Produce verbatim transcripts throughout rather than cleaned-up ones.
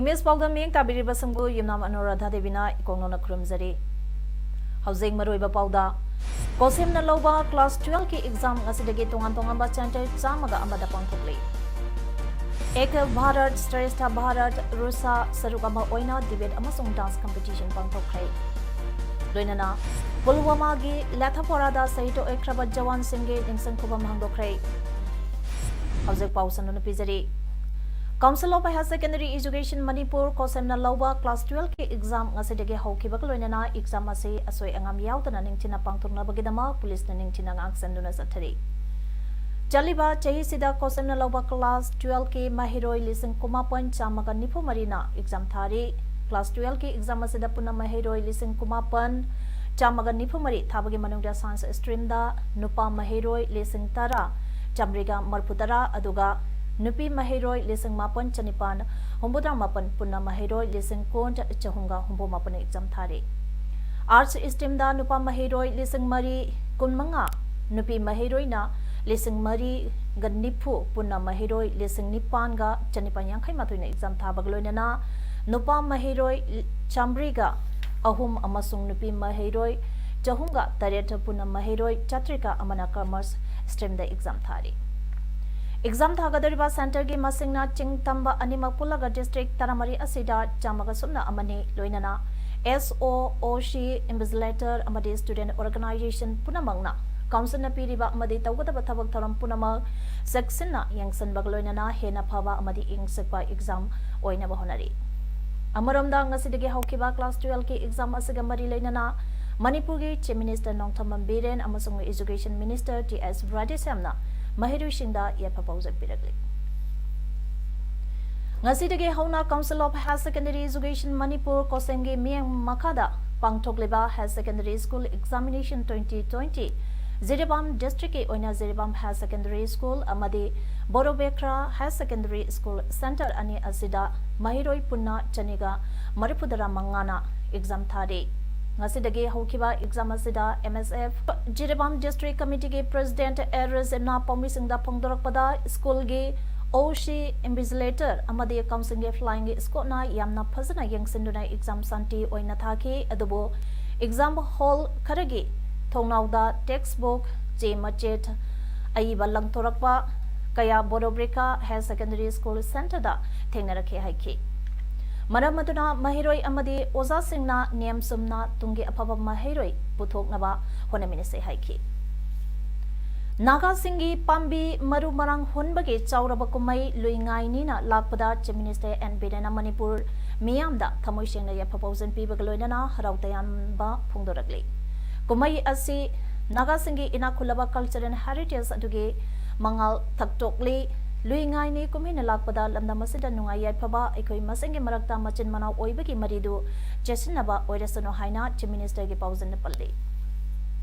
Image ꯄꯥꯎꯗ ꯃꯤꯠꯌꯦꯡ ꯇꯥꯕꯤꯔꯤꯕꯁꯤꯡꯕꯨ ꯌꯨꯝꯅꯥꯝ ꯑꯅꯨꯔꯥꯙꯥ ꯗꯦꯕꯤꯅ ꯏꯀꯣꯛꯅꯧꯅ ꯈꯨꯔꯨꯝꯖꯔꯤ꯫ ꯍꯧꯖꯤꯛ ꯃꯔꯨꯑꯣꯏꯕ ꯄꯥꯎꯗ, ꯀꯣꯁꯦꯝꯅ ꯂꯧꯕ class twelve ꯀꯤ exam ꯉꯁꯤꯗꯒꯤ ꯇꯣꯉꯥꯟ ꯇꯣꯉꯥꯟꯕ center ꯆꯥꯝꯃꯒ ꯑꯃꯗ ꯄꯥꯡꯊꯣꯛꯂꯤ꯫ ꯑꯦꯛ ꯚꯥꯔꯠ ꯁ꯭ꯔꯦꯁꯊ ꯚꯥꯔꯠ ꯔꯨꯁꯥ ꯁꯔꯨꯛ ꯑꯃ ꯑꯣꯏꯅ debate ꯑꯃꯁꯨꯡ dance competition ꯄꯥꯡꯊꯣꯛꯈ꯭ꯔꯦ꯫ ꯂꯣꯏꯅꯅ ꯄꯨꯜꯋꯥꯃꯥꯒꯤ ꯂꯦꯊꯥꯄꯣꯔꯥꯗ ꯁꯍꯤꯗ ꯑꯣꯏꯈ꯭ꯔꯕ ꯖꯋꯥꯟꯁꯤꯡꯒꯤ ꯅꯤꯡꯁꯤꯡ ꯈꯨꯕꯝ ꯍꯥꯡꯗꯣꯛꯈ꯭ꯔꯦ꯫ ꯍꯧꯖꯤꯛ ꯄꯥꯎ ꯁꯟꯗꯣꯛꯅ ꯄꯤꯖꯔꯤ꯫ Council of Higher Secondary Education Manipur, ꯀꯣꯁꯦꯝꯅ ꯂꯧꯕ class twelve ꯀꯤ exam ꯉꯁꯤꯗꯒꯤ ꯍꯧꯈꯤꯕꯒ ꯂꯣꯏꯅꯅ exam ꯑꯁꯤ ꯑꯁꯣꯏ ꯑꯉꯥꯝ ꯌꯥꯎꯗꯅ ꯅꯤꯡꯊꯤꯅ ꯄꯥꯡꯊꯣꯛꯅꯕꯒꯤꯗꯃꯛ ꯄꯨꯂꯤꯁꯅ ꯅꯤꯡꯊꯤꯅ ꯉꯥꯛꯁꯦꯟꯗꯨꯅ ꯆꯠꯊꯔꯤ꯫ ꯆꯠꯂꯤꯕ ꯆꯍꯤꯁꯤꯗ ꯀꯣꯁꯦꯝꯅ ꯂꯧꯕ class twelve ꯀꯤ ꯃꯍꯩꯔꯣꯏ ꯂꯤꯁꯤꯡ ꯀꯨꯟꯃꯥꯄꯟ ꯆꯥꯝꯃꯒ ꯅꯤꯐꯨ ꯃꯔꯤꯅ exam ꯊꯥꯔꯤ꯫ Class twelve ꯀꯤ exam ꯑꯁꯤꯗ ꯄꯨꯟꯅ ꯃꯍꯩꯔꯣꯏ ꯂꯤꯁꯤꯡ ꯀꯨꯟꯃꯥꯄꯟ ꯆꯥꯝꯃꯒ ꯅꯤꯐꯨ ꯃꯔꯤ ꯊꯥꯕꯒꯤ ꯃꯅꯨꯡꯗ science stream ꯗ ꯅꯨꯄꯥ ꯃꯍꯩꯔꯣꯏ ꯂꯤꯁꯤꯡ ꯇꯔꯥ ꯆꯥꯝꯃꯔꯤꯒ ꯃꯔꯤꯐꯨ ꯇꯔꯥ, ꯑꯗꯨꯒ ꯅꯨꯄꯤ ꯃꯍꯩꯔꯣꯏ ꯂꯤꯁꯤꯡ ꯃꯥꯄꯟ ꯆꯅꯤꯄꯥꯟ ꯍꯨꯝꯐꯨꯇꯔꯥ ꯃꯥꯄꯟ, ꯄꯨꯟꯅ ꯃꯍꯩꯔꯣꯏ ꯂꯤꯁꯤꯡ ꯀꯨꯟ ꯆꯍꯨꯝꯒ ꯍꯨꯝꯐꯨ ꯃꯥꯄꯟ exam ꯊꯥꯔꯤ꯫ Arts stream ꯗ ꯅꯨꯄꯥ ꯃꯍꯩꯔꯣꯏ ꯂꯤꯁꯤꯡ ꯃꯔꯤ ꯀꯨꯟꯃꯉꯥ, ꯅꯨꯄꯤ ꯃꯍꯩꯔꯣꯏꯅ ꯂꯤꯁꯤꯡ ꯃꯔꯤꯒ ꯅꯤꯐꯨ, ꯄꯨꯟꯅ ꯃꯍꯩꯔꯣꯏ ꯂꯤꯁꯤꯡ ꯅꯤꯄꯥꯟꯒ ꯆꯅꯤꯄꯥꯟ ꯌꯥꯡꯈꯩ ꯃꯥꯊꯣꯏꯅ exam ꯊꯥꯕꯒ ꯂꯣꯏꯅꯅ ꯅꯨꯄꯥ ꯃꯍꯩꯔꯣꯏ ꯆꯥꯝꯃꯔꯤꯒ ꯑꯍꯨꯝ ꯑꯃꯁꯨꯡ ꯅꯨꯄꯤ ꯃꯍꯩꯔꯣꯏ ꯆꯍꯨꯝꯒ ꯇꯔꯦꯠ, ꯄꯨꯟꯅ ꯃꯍꯩꯔꯣꯏ ꯆꯥꯇ꯭ꯔꯦꯠꯀ ꯑꯃꯅ commerce stream ꯗ exam ꯊꯥꯔꯤ꯫ Exam ꯊꯥꯒꯗꯧꯔꯤꯕ center ꯒꯤ ꯃꯁꯤꯡꯅ ꯆꯤꯡ ꯇꯝꯕ ꯑꯅꯤꯃꯛ ꯄꯨꯜꯂꯒ district ꯇꯔꯥꯃꯔꯤ ꯑꯁꯤꯗ ꯆꯥꯝꯃꯒ ꯁꯨꯞꯅ ꯑꯃꯅꯤ, ꯂꯣꯏꯅꯅ S O, O C, invigilator ꯑꯃꯗꯤ student organization ꯄꯨꯝꯅꯃꯛꯅ council ꯅ ꯄꯤꯔꯤꯕ ꯑꯃꯗꯤ ꯇꯧꯒꯗꯕ ꯊꯕꯛ ꯊꯧꯔꯝ ꯄꯨꯝꯅꯃꯛ ꯆꯦꯛꯁꯤꯟꯅ ꯌꯦꯡꯁꯤꯟꯕꯒ ꯂꯣꯏꯅꯅ ꯍꯦꯟꯅ ꯐꯕ ꯑꯃꯗꯤ ꯏꯪ ꯆꯤꯛꯄ exam ꯑꯣꯏꯅꯕ ꯍꯣꯠꯅꯔꯤ꯫ ꯑꯃꯔꯣꯝꯗ, ꯉꯁꯤꯗꯒꯤ ꯍꯧꯈꯤꯕ class twelve ꯀꯤ exam ꯑꯁꯤꯒ ꯃꯔꯤ ꯂꯩꯅꯅ ꯃꯅꯤꯄꯨꯔꯒꯤ Chief Minister ꯅꯣꯡꯊꯣꯝꯕꯝ ꯕꯤꯔꯦꯟ ꯑꯃꯁꯨꯡ Education Minister ꯇꯤ ꯑꯦꯁ ꯔꯥꯙꯦꯁ꯭ꯌꯥꯝꯅ ꯃꯍꯩꯔꯣꯏꯁꯤꯡꯗ ꯌꯥꯏꯐ ꯄꯥꯎꯖꯦꯜ ꯄꯤꯔꯛꯂꯤ꯫ ꯉꯁꯤꯗꯒꯤ ꯍꯧꯅ Council of Higher Secondary Education Manipur, ꯀꯣꯁꯦꯝꯒꯤ ꯃꯤꯠꯌꯦꯡ ꯃꯈꯥꯗ ꯄꯥꯡꯊꯣꯛꯂꯤꯕ Higher Secondary School Examination twenty twenty, Jiribam districtꯀꯤ ꯑꯣꯏꯅ ꯖꯤꯔꯤꯕꯥꯝ Higher Secondary School ꯑꯃꯗꯤ ꯕꯣꯔꯣꯕꯦꯈ꯭ꯔꯥ Higher Secondary School Center ꯑꯅꯤ ꯑꯁꯤꯗ ꯃꯍꯩꯔꯣꯏ ꯄꯨꯟꯅ ꯆꯅꯤꯒ ꯃꯔꯤꯐꯨꯇꯔꯥ ꯃꯉꯥꯅ exam ꯊꯥꯔꯤ꯫ ꯉꯁꯤꯗꯒꯤ ꯍꯧꯈꯤꯕ exam ꯑꯁꯤꯗ M S F Jiribam District Committeeꯒꯤ President ꯑꯦ ꯔꯖꯦꯟꯅ ꯄꯥꯎꯃꯤꯁꯤꯡꯗ ꯐꯣꯡꯗꯣꯔꯛꯄꯗ, schoolꯒꯤ O C, invigilator ꯑꯃꯗꯤ councilꯒꯤ flying squadꯅ ꯌꯥꯝꯅ ꯐꯖꯅ ꯌꯦꯡꯁꯤꯟꯗꯨꯅ exam ꯁꯥꯟꯇꯤ ꯑꯣꯏꯅ ꯊꯥꯈꯤ꯫ ꯑꯗꯨꯕꯨ exam hall ꯈꯔꯒꯤ ꯊꯣꯡꯅꯥꯎꯗ textbook, ꯆꯦ ꯃꯆꯦꯠ ꯑꯏꯕ ꯂꯪꯊꯣꯔꯛꯄ ꯀꯌꯥ ꯕꯣꯔꯣꯕ꯭ꯔꯤꯈꯥ Higher Secondary School Centreꯗ ꯊꯦꯡꯅꯔꯛꯈꯤ ꯍꯥꯏꯈꯤ꯫ ꯃꯔꯝ ꯑꯗꯨꯅ ꯃꯍꯩꯔꯣꯏ ꯑꯃꯗꯤ ꯑꯣꯖꯥꯁꯤꯡꯅ ꯅꯤꯌꯝ ꯆꯨꯝꯅ ꯇꯨꯡꯒꯤ ꯑꯐꯕ ꯃꯍꯩꯔꯣꯏ ꯄꯨꯊꯣꯛꯅꯕ ꯍꯣꯠꯅꯃꯤꯟꯅꯁꯤ ꯍꯥꯏꯈꯤ꯫ ꯅꯥꯒꯥꯁꯤꯡꯒꯤ ꯄꯥꯝꯕꯤ ꯃꯔꯨ ꯃꯔꯥꯡ ꯍꯨꯟꯕꯒꯤ ꯆꯥꯎꯔꯕ ꯀꯨꯝꯍꯩ ꯂꯨꯏ ꯉꯥꯏꯅꯤꯅ ꯂꯥꯛꯄꯗ Chief Minister N ꯕꯤꯔꯦꯟꯅ ꯃꯅꯤꯄꯨꯔ ꯃꯤꯌꯥꯝꯗ ꯊꯃꯣꯏ ꯁꯦꯡꯅ ꯌꯥꯏꯐ ꯄꯥꯎꯖꯦꯜ ꯄꯤꯕꯒ ꯂꯣꯏꯅꯅ ꯍꯔꯥꯎ ꯇꯌꯥꯝꯕ ꯐꯣꯡꯗꯣꯔꯛꯂꯤ꯫ ꯀꯨꯝꯍꯩ ꯑꯁꯤ ꯅꯥꯒꯥꯁꯤꯡꯒꯤ ꯏꯅꯥꯛ ꯈꯨꯜꯂꯕ culture and heritage ꯑꯗꯨꯒꯤ ꯃꯉꯥꯜ ꯊꯛꯇꯣꯛꯂꯤ꯫ ꯂꯨꯏ ꯉꯥꯏꯅꯤ ꯀꯨꯝꯍꯩꯅ ꯂꯥꯛꯄꯗ ꯂꯝꯗꯝ ꯑꯁꯤꯗ ꯅꯨꯡꯉꯥꯏ ꯌꯥꯏꯐꯕ, ꯑꯩꯈꯣꯏ ꯃꯁꯦꯟꯒꯤ ꯃꯔꯛꯇ ꯃꯆꯤꯟ ꯃꯅꯥꯎ ꯑꯣꯏꯕꯒꯤ ꯃꯔꯤꯗꯨ ꯆꯦꯠꯁꯤꯟꯅꯕ ꯑꯣꯏꯔꯁꯅꯨ ꯍꯥꯏꯅ Chief Ministerꯒꯤ ꯄꯥꯎꯖꯦꯜꯗ ꯄꯜꯂꯤ꯫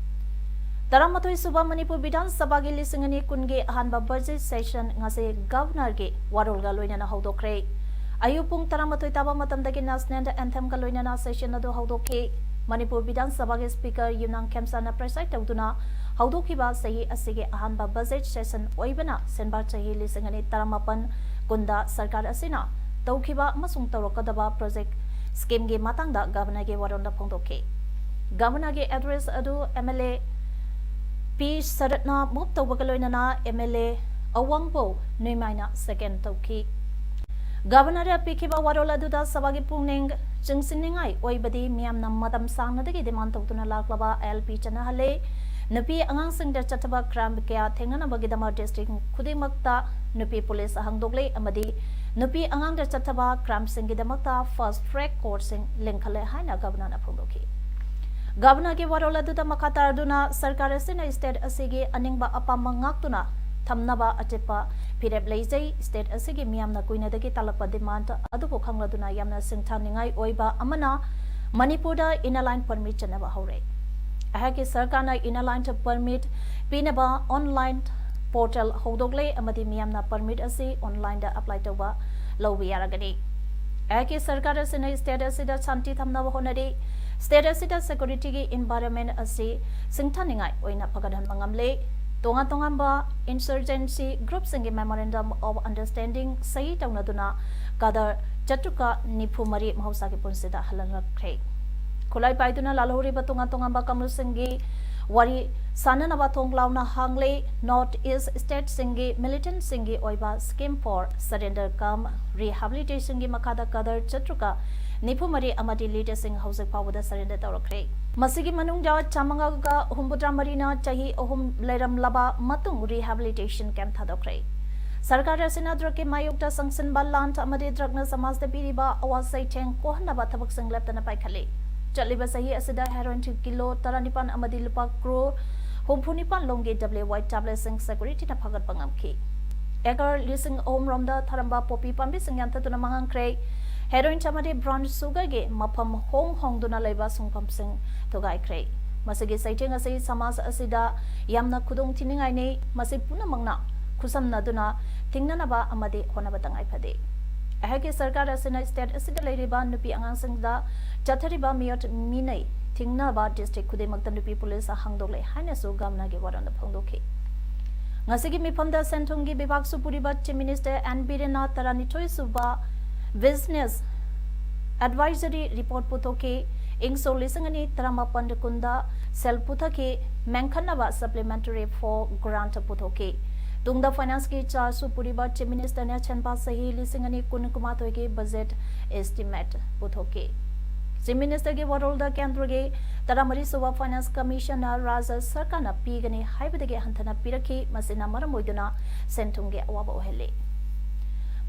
ꯇꯔꯥꯃꯥꯊꯣꯏ ꯁꯨꯕ ꯃꯅꯤꯄꯨꯔ ꯕꯤꯙꯥꯟ ꯁꯚꯥꯒꯤ ꯂꯤꯁꯤꯡ ꯑꯅꯤ ꯀꯨꯟꯒꯤ ꯑꯍꯥꯟꯕ budget session ꯉꯁꯤ Governorꯒꯤ ꯋꯥꯔꯣꯜꯒ ꯂꯣꯏꯅꯅ ꯍꯧꯗꯣꯛꯈ꯭ꯔꯦ꯫ ꯑꯌꯨꯛ ꯄꯨꯡ ꯇꯔꯥꯃꯥꯊꯣꯏ ꯇꯥꯕ ꯃꯇꯝꯗꯒꯤ National Anthemꯒ ꯂꯣꯏꯅꯅ session ꯑꯗꯨ ꯍꯧꯗꯣꯛꯈꯤ꯫ ꯃꯅꯤꯄꯨꯔ ꯕꯤꯙꯥꯟ ꯁꯚꯥꯒꯤ Speaker ꯌꯨꯝꯅꯥꯝ ꯈꯦꯝꯆꯥꯟꯅ preside ꯇꯧꯗꯨꯅ ꯍꯧꯗꯣꯛꯈꯤꯕ ꯆꯍꯤ ꯑꯁꯤꯒꯤ ꯑꯍꯥꯟꯕ budget session ꯑꯣꯏꯕꯅ ꯁꯦꯟꯕꯥ ꯆꯍꯤ ꯂꯤꯁꯤꯡ ꯑꯅꯤ ꯇꯔꯥꯃꯥꯄꯟ ꯀꯨꯟꯗ ꯁꯔꯀꯥꯔ ꯑꯁꯤꯅ ꯇꯧꯈꯤꯕ ꯑꯃꯁꯨꯡ ꯇꯧꯔꯛꯀꯗꯕ project, schemeꯒꯤ ꯃꯇꯥꯡꯗ Governorꯒꯤ ꯋꯥꯔꯣꯜꯗ ꯐꯣꯡꯗꯣꯛꯈꯤ꯫ Governorꯒꯤ address ꯑꯗꯨ M L A P ꯁꯔꯠꯅ move ꯇꯧꯕꯒ ꯂꯣꯏꯅꯅ M L A ꯑꯋꯥꯡꯕꯧ ꯅꯣꯏꯃꯥꯏꯅ second ꯇꯧꯈꯤ꯫ Governorꯅ ꯄꯤꯈꯤꯕ ꯋꯥꯔꯣꯜ ꯑꯗꯨꯗ ꯁꯚꯥꯒꯤ ꯄꯨꯛꯅꯤꯡ ꯆꯤꯡꯁꯤꯟꯅꯤꯡꯉꯥꯏ ꯑꯣꯏꯕꯗꯤ ꯃꯤꯌꯥꯝꯅ ꯃꯇꯝ ꯁꯥꯡꯅꯗꯒꯤ demand ꯇꯧꯗꯨꯅ ꯂꯥꯛꯂꯕ I L P ꯆꯠꯅꯍꯜꯂꯦ, ꯅꯨꯄꯤ ꯑꯉꯥꯡꯁꯤꯡꯗ ꯆꯠꯊꯕ crime ꯀꯌꯥ ꯊꯦꯡꯅꯅꯕꯒꯤꯗꯃꯛ district ꯈꯨꯗꯤꯡꯃꯛꯇ ꯅꯨꯄꯤ police ꯍꯥꯡꯗꯣꯛꯂꯦ ꯑꯃꯗꯤ ꯅꯨꯄꯤ ꯑꯉꯥꯡꯗ ꯆꯠꯊꯕ crimeꯁꯤꯡꯒꯤꯗꯃꯛꯇ fast track courtꯁꯤꯡ ꯂꯤꯡꯈꯠꯂꯦ ꯍꯥꯏꯅ Governorꯅ ꯐꯣꯡꯗꯣꯛꯈꯤ꯫ Governorꯒꯤ ꯋꯥꯔꯣꯜ ꯑꯗꯨꯗ ꯃꯈꯥ ꯇꯥꯔꯗꯨꯅ ꯁꯔꯀꯥꯔ ꯑꯁꯤꯅ state ꯑꯁꯤꯒꯤ ꯑꯅꯤꯡꯕ ꯑꯄꯥꯝꯕ ꯉꯥꯛꯇꯨꯅ ꯊꯝꯅꯕ ꯑꯆꯦꯠꯄ ꯐꯤꯔꯦꯞ ꯂꯩꯖꯩ꯫ State ꯑꯁꯤꯒꯤ ꯃꯤꯌꯥꯝꯅ ꯀꯨꯏꯅꯗꯒꯤ ꯇꯥꯛꯂꯛꯄ demand ꯑꯗꯨꯕꯨ ꯈꯪꯂꯗꯨꯅ ꯌꯥꯝꯅ ꯁꯤꯡꯊꯥꯅꯤꯡꯉꯥꯏ ꯑꯣꯏꯕ ꯑꯃꯅ ꯃꯅꯤꯄꯨꯔꯗ Inner Line Permit ꯆꯠꯅꯕ ꯍꯧꯔꯦ꯫ ꯑꯩꯍꯥꯛꯀꯤ ꯁꯔꯀꯥꯔꯅ Inner Line Permit ꯄꯤꯅꯕ online portal ꯍꯧꯗꯣꯛꯂꯦ ꯑꯃꯗꯤ ꯃꯤꯌꯥꯝꯅ permit ꯑꯁꯤ online ꯗ apply ꯇꯧꯕ ꯂꯧꯕ ꯌꯥꯔꯒꯅꯤ꯫ ꯑꯩꯍꯥꯛꯀꯤ ꯁꯔꯀꯥꯔ ꯑꯁꯤꯅ state ꯑꯁꯤꯗ ꯁꯥꯟꯇꯤ ꯊꯝꯅꯕ ꯍꯣꯠꯅꯔꯤ꯫ State ꯑꯁꯤꯗ security ꯒꯤ environment ꯑꯁꯤ ꯁꯤꯡꯊꯥꯅꯤꯡꯉꯥꯏ ꯑꯣꯏꯅ ꯐꯒꯠꯍꯟꯕ ꯉꯝꯂꯦ꯫ ꯇꯣꯉꯥꯟ ꯇꯣꯉꯥꯟꯕ insurgency group ꯁꯤꯡꯒꯤ Memorandum of Understanding ꯁꯍꯤ ꯇꯧꯅꯗꯨꯅ ꯀꯗꯔ ꯆꯥꯇ꯭ꯔꯨꯛꯀ ꯅꯤꯐꯨ ꯃꯔꯤ ꯃꯍꯧꯁꯥꯒꯤ ꯄꯨꯟꯁꯤꯗ ꯍꯜꯍꯜꯂꯛꯈ꯭ꯔꯦ꯫ ꯈꯨꯠꯂꯥꯏ ꯄꯥꯏꯗꯨꯅ ꯂꯥꯜꯍꯧꯔꯤꯕ ꯇꯣꯉꯥꯟ ꯇꯣꯉꯥꯟꯕ ꯀꯥꯡꯂꯨꯞꯁꯤꯡꯒꯤ ꯋꯥꯔꯤ ꯁꯥꯅꯅꯕ ꯊꯣꯡ ꯂꯥꯎꯅ ꯍꯥꯡꯂꯦ꯫ North East state ꯁꯤꯡꯒꯤ militant ꯁꯤꯡꯒꯤ ꯑꯣꯏꯕ scheme for surrender cum rehabilitation ꯒꯤ ꯃꯈꯥꯗ ꯀꯗꯔ ꯆꯥꯇ꯭ꯔꯨꯛꯀ ꯅꯤꯐꯨ ꯃꯔꯤ ꯑꯃꯗꯤ ꯂꯤꯇꯁꯤꯡ ꯍꯧꯖꯤꯛ ꯐꯥꯎꯕꯗ surrender ꯇꯧꯔꯛꯈ꯭ꯔꯦ꯫ ꯃꯁꯤꯒꯤ ꯃꯅꯨꯡꯗ ꯆꯥꯃꯉꯥꯒ ꯍꯨꯝꯐꯨꯇꯔꯥ ꯃꯔꯤꯅ ꯆꯍꯤ ꯑꯍꯨꯝ ꯂꯩꯔꯝꯂꯕ ꯃꯇꯨꯡ rehabilitation camp ꯊꯥꯗꯣꯛꯈ꯭ꯔꯦ꯫ ꯁꯔꯀꯥꯔ ꯑꯁꯤꯅ drug ꯀꯤ ꯃꯥꯌꯣꯛꯇ ꯆꯪꯁꯤꯟꯕ ꯂꯥꯟ ꯑꯃꯗꯤ drug ꯅ ꯁꯃꯥꯖꯇ ꯄꯤꯔꯤꯕ ꯑꯋꯥ ꯆꯩꯊꯦꯡ ꯀꯣꯛꯍꯟꯅꯕ ꯊꯕꯛꯁꯤꯡ ꯂꯦꯞꯇꯅ ꯄꯥꯏꯈꯠꯂꯤ꯫ ꯆꯠꯂꯤꯕ ꯆꯍꯤ ꯑꯁꯤꯗ heroin ꯀꯤꯂꯣ ꯇꯔꯥꯅꯤꯄꯥꯟ ꯑꯃꯗꯤ ꯂꯨꯄꯥ ꯀ꯭ꯔꯣꯔ ꯍꯨꯝꯐꯨ ꯅꯤꯄꯥꯟ ꯂꯣꯝꯒꯤ W Y tablet ꯁꯤꯡ security ꯅ ꯐꯥꯒꯠꯄ ꯉꯝꯈꯤ꯫ Acre ꯂꯤꯁꯤꯡ ꯑꯍꯨꯝ ꯔꯣꯝꯗ ꯊꯥꯔꯝꯕ ꯄꯣꯄꯤ ꯄꯥꯝꯕꯤꯁꯤꯡ ꯌꯥꯟꯊꯠꯇꯨꯅ ꯃꯥꯡꯍꯟꯈ꯭ꯔꯦ꯫ Heroin ꯑꯃꯗꯤ brown sugar ꯒꯤ ꯃꯐꯝ ꯍꯣꯡ ꯍꯣꯡꯗꯨꯅ ꯂꯩꯕ ꯁꯨꯡꯐꯝꯁꯤꯡ ꯊꯨꯒꯥꯏꯈ꯭ꯔꯦ꯫ ꯃꯁꯤꯒꯤ ꯆꯩꯊꯦꯡ ꯑꯁꯤ ꯁꯃꯥꯖ ꯑꯁꯤꯗ ꯌꯥꯝꯅ ꯈꯨꯗꯣꯡ ꯊꯤꯅꯤꯡꯉꯥꯏꯅꯤ꯫ ꯃꯁꯤ ꯄꯨꯝꯅꯃꯛꯅ ꯈꯨꯠꯁꯝꯅꯗꯨꯅ ꯊꯤꯡꯅꯅꯕ ꯑꯃꯗꯤ ꯍꯣꯠꯅꯕ ꯇꯉꯥꯏ ꯐꯗꯦ꯫ ꯑꯩꯍꯥꯛꯀꯤ ꯁꯔꯀꯥꯔ ꯑꯁꯤꯅ state ꯑꯁꯤꯗ ꯂꯩꯔꯤꯕ ꯅꯨꯄꯤ ꯑꯉꯥꯡꯁꯤꯡꯗ ꯆꯠꯊꯔꯤꯕ ꯃꯤꯑꯣꯠ ꯃꯤꯅꯩ ꯊꯤꯡꯅꯕ district ꯈꯨꯗꯤꯡꯃꯛꯇ ꯅꯨꯄꯤ police ꯍꯥꯡꯗꯣꯛꯂꯦ ꯍꯥꯏꯅꯁꯨ ꯒꯝꯅꯥꯒꯤ ꯋꯥꯔꯣꯜꯗ ꯐꯣꯡꯗꯣꯛꯈꯤ꯫ ꯉꯁꯤꯒꯤ ꯃꯤꯐꯝꯗ ꯁꯦꯟ ꯊꯨꯝꯒꯤ ꯕꯤꯚꯥꯒꯁꯨ ꯄꯨꯔꯤꯕ Chief Minister N ꯕꯤꯔꯦꯟꯅ ꯇꯔꯥꯅꯤꯊꯣꯏ ꯁꯨꯕ Business Advisory Report ꯄꯨꯊꯣꯛꯈꯤ꯫ ꯏꯪ ꯁꯣꯛ ꯂꯤꯁꯤꯡ ꯑꯅꯤ ꯇꯔꯥꯃꯥꯄꯟ ꯀꯨꯟꯗ ꯁꯦꯜ ꯄꯨꯊꯈꯤ꯫ ꯃꯦꯟꯈꯠꯅꯕ supplementary four grant ꯄꯨꯊꯣꯛꯈꯤ꯫ ꯇꯨꯡꯗ finance ꯀꯤ charge ꯁꯨ ꯄꯨꯔꯤꯕ Chief Minister ꯅ ꯁꯦꯟꯄꯥ ꯆꯍꯤ ꯂꯤꯁꯤꯡ ꯑꯅꯤ ꯀꯨꯟ ꯀꯨꯟꯃꯥꯊꯣꯏꯒꯤ budget estimate ꯄꯨꯊꯣꯛꯈꯤ꯫ Chief Minister ꯒꯤ ꯋꯥꯔꯣꯜꯗ ꯀꯦꯟꯗ꯭ꯔꯒꯤ ꯇꯔꯥꯃꯔꯤ ꯁꯨꯕ Finance Commission ꯅ ꯔꯥꯖ꯭ꯌ ꯁꯔꯀꯥꯔꯅ ꯄꯤꯒꯅꯤ ꯍꯥꯏꯕꯗꯒꯤ ꯍꯟꯊꯅ ꯄꯤꯔꯛꯈꯤ꯫ ꯃꯁꯤꯅ ꯃꯔꯝ ꯑꯣꯏꯗꯨꯅ ꯁꯦꯟ ꯊꯨꯝꯒꯤ ꯑꯋꯥꯕ ꯑꯣꯏꯍꯜꯂꯤ꯫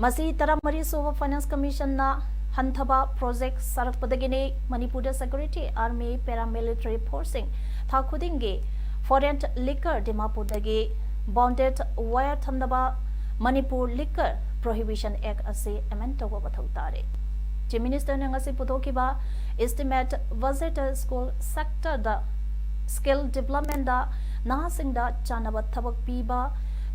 ꯃꯁꯤ ꯇꯔꯥꯃꯔꯤ ꯁꯨꯕ Finance Commission ꯅ ꯍꯟꯊꯕ project ꯁꯥꯔꯛꯄꯗꯒꯤꯅꯤ꯫ ꯃꯅꯤꯄꯨꯔꯗ security, army, paramilitary force ꯁꯤꯡ ꯊꯥ ꯈꯨꯗꯤꯡꯒꯤ foreign liquor ꯗꯤꯃꯥꯄꯨꯔꯗꯒꯤ bonded wire ꯊꯝꯅꯕ Manipur Liquor Prohibition Act ꯑꯁꯤ amend ꯇꯧꯕ ꯃꯊꯧ ꯇꯥꯔꯦ꯫ Chief Minister ꯅ ꯉꯁꯤ ꯄꯨꯊꯣꯛꯈꯤꯕ estimate budget school sector ꯗ skill development ꯗ ꯅꯍꯥꯁꯤꯡꯗ ꯆꯥꯅꯕ ꯊꯕꯛ ꯄꯤꯕ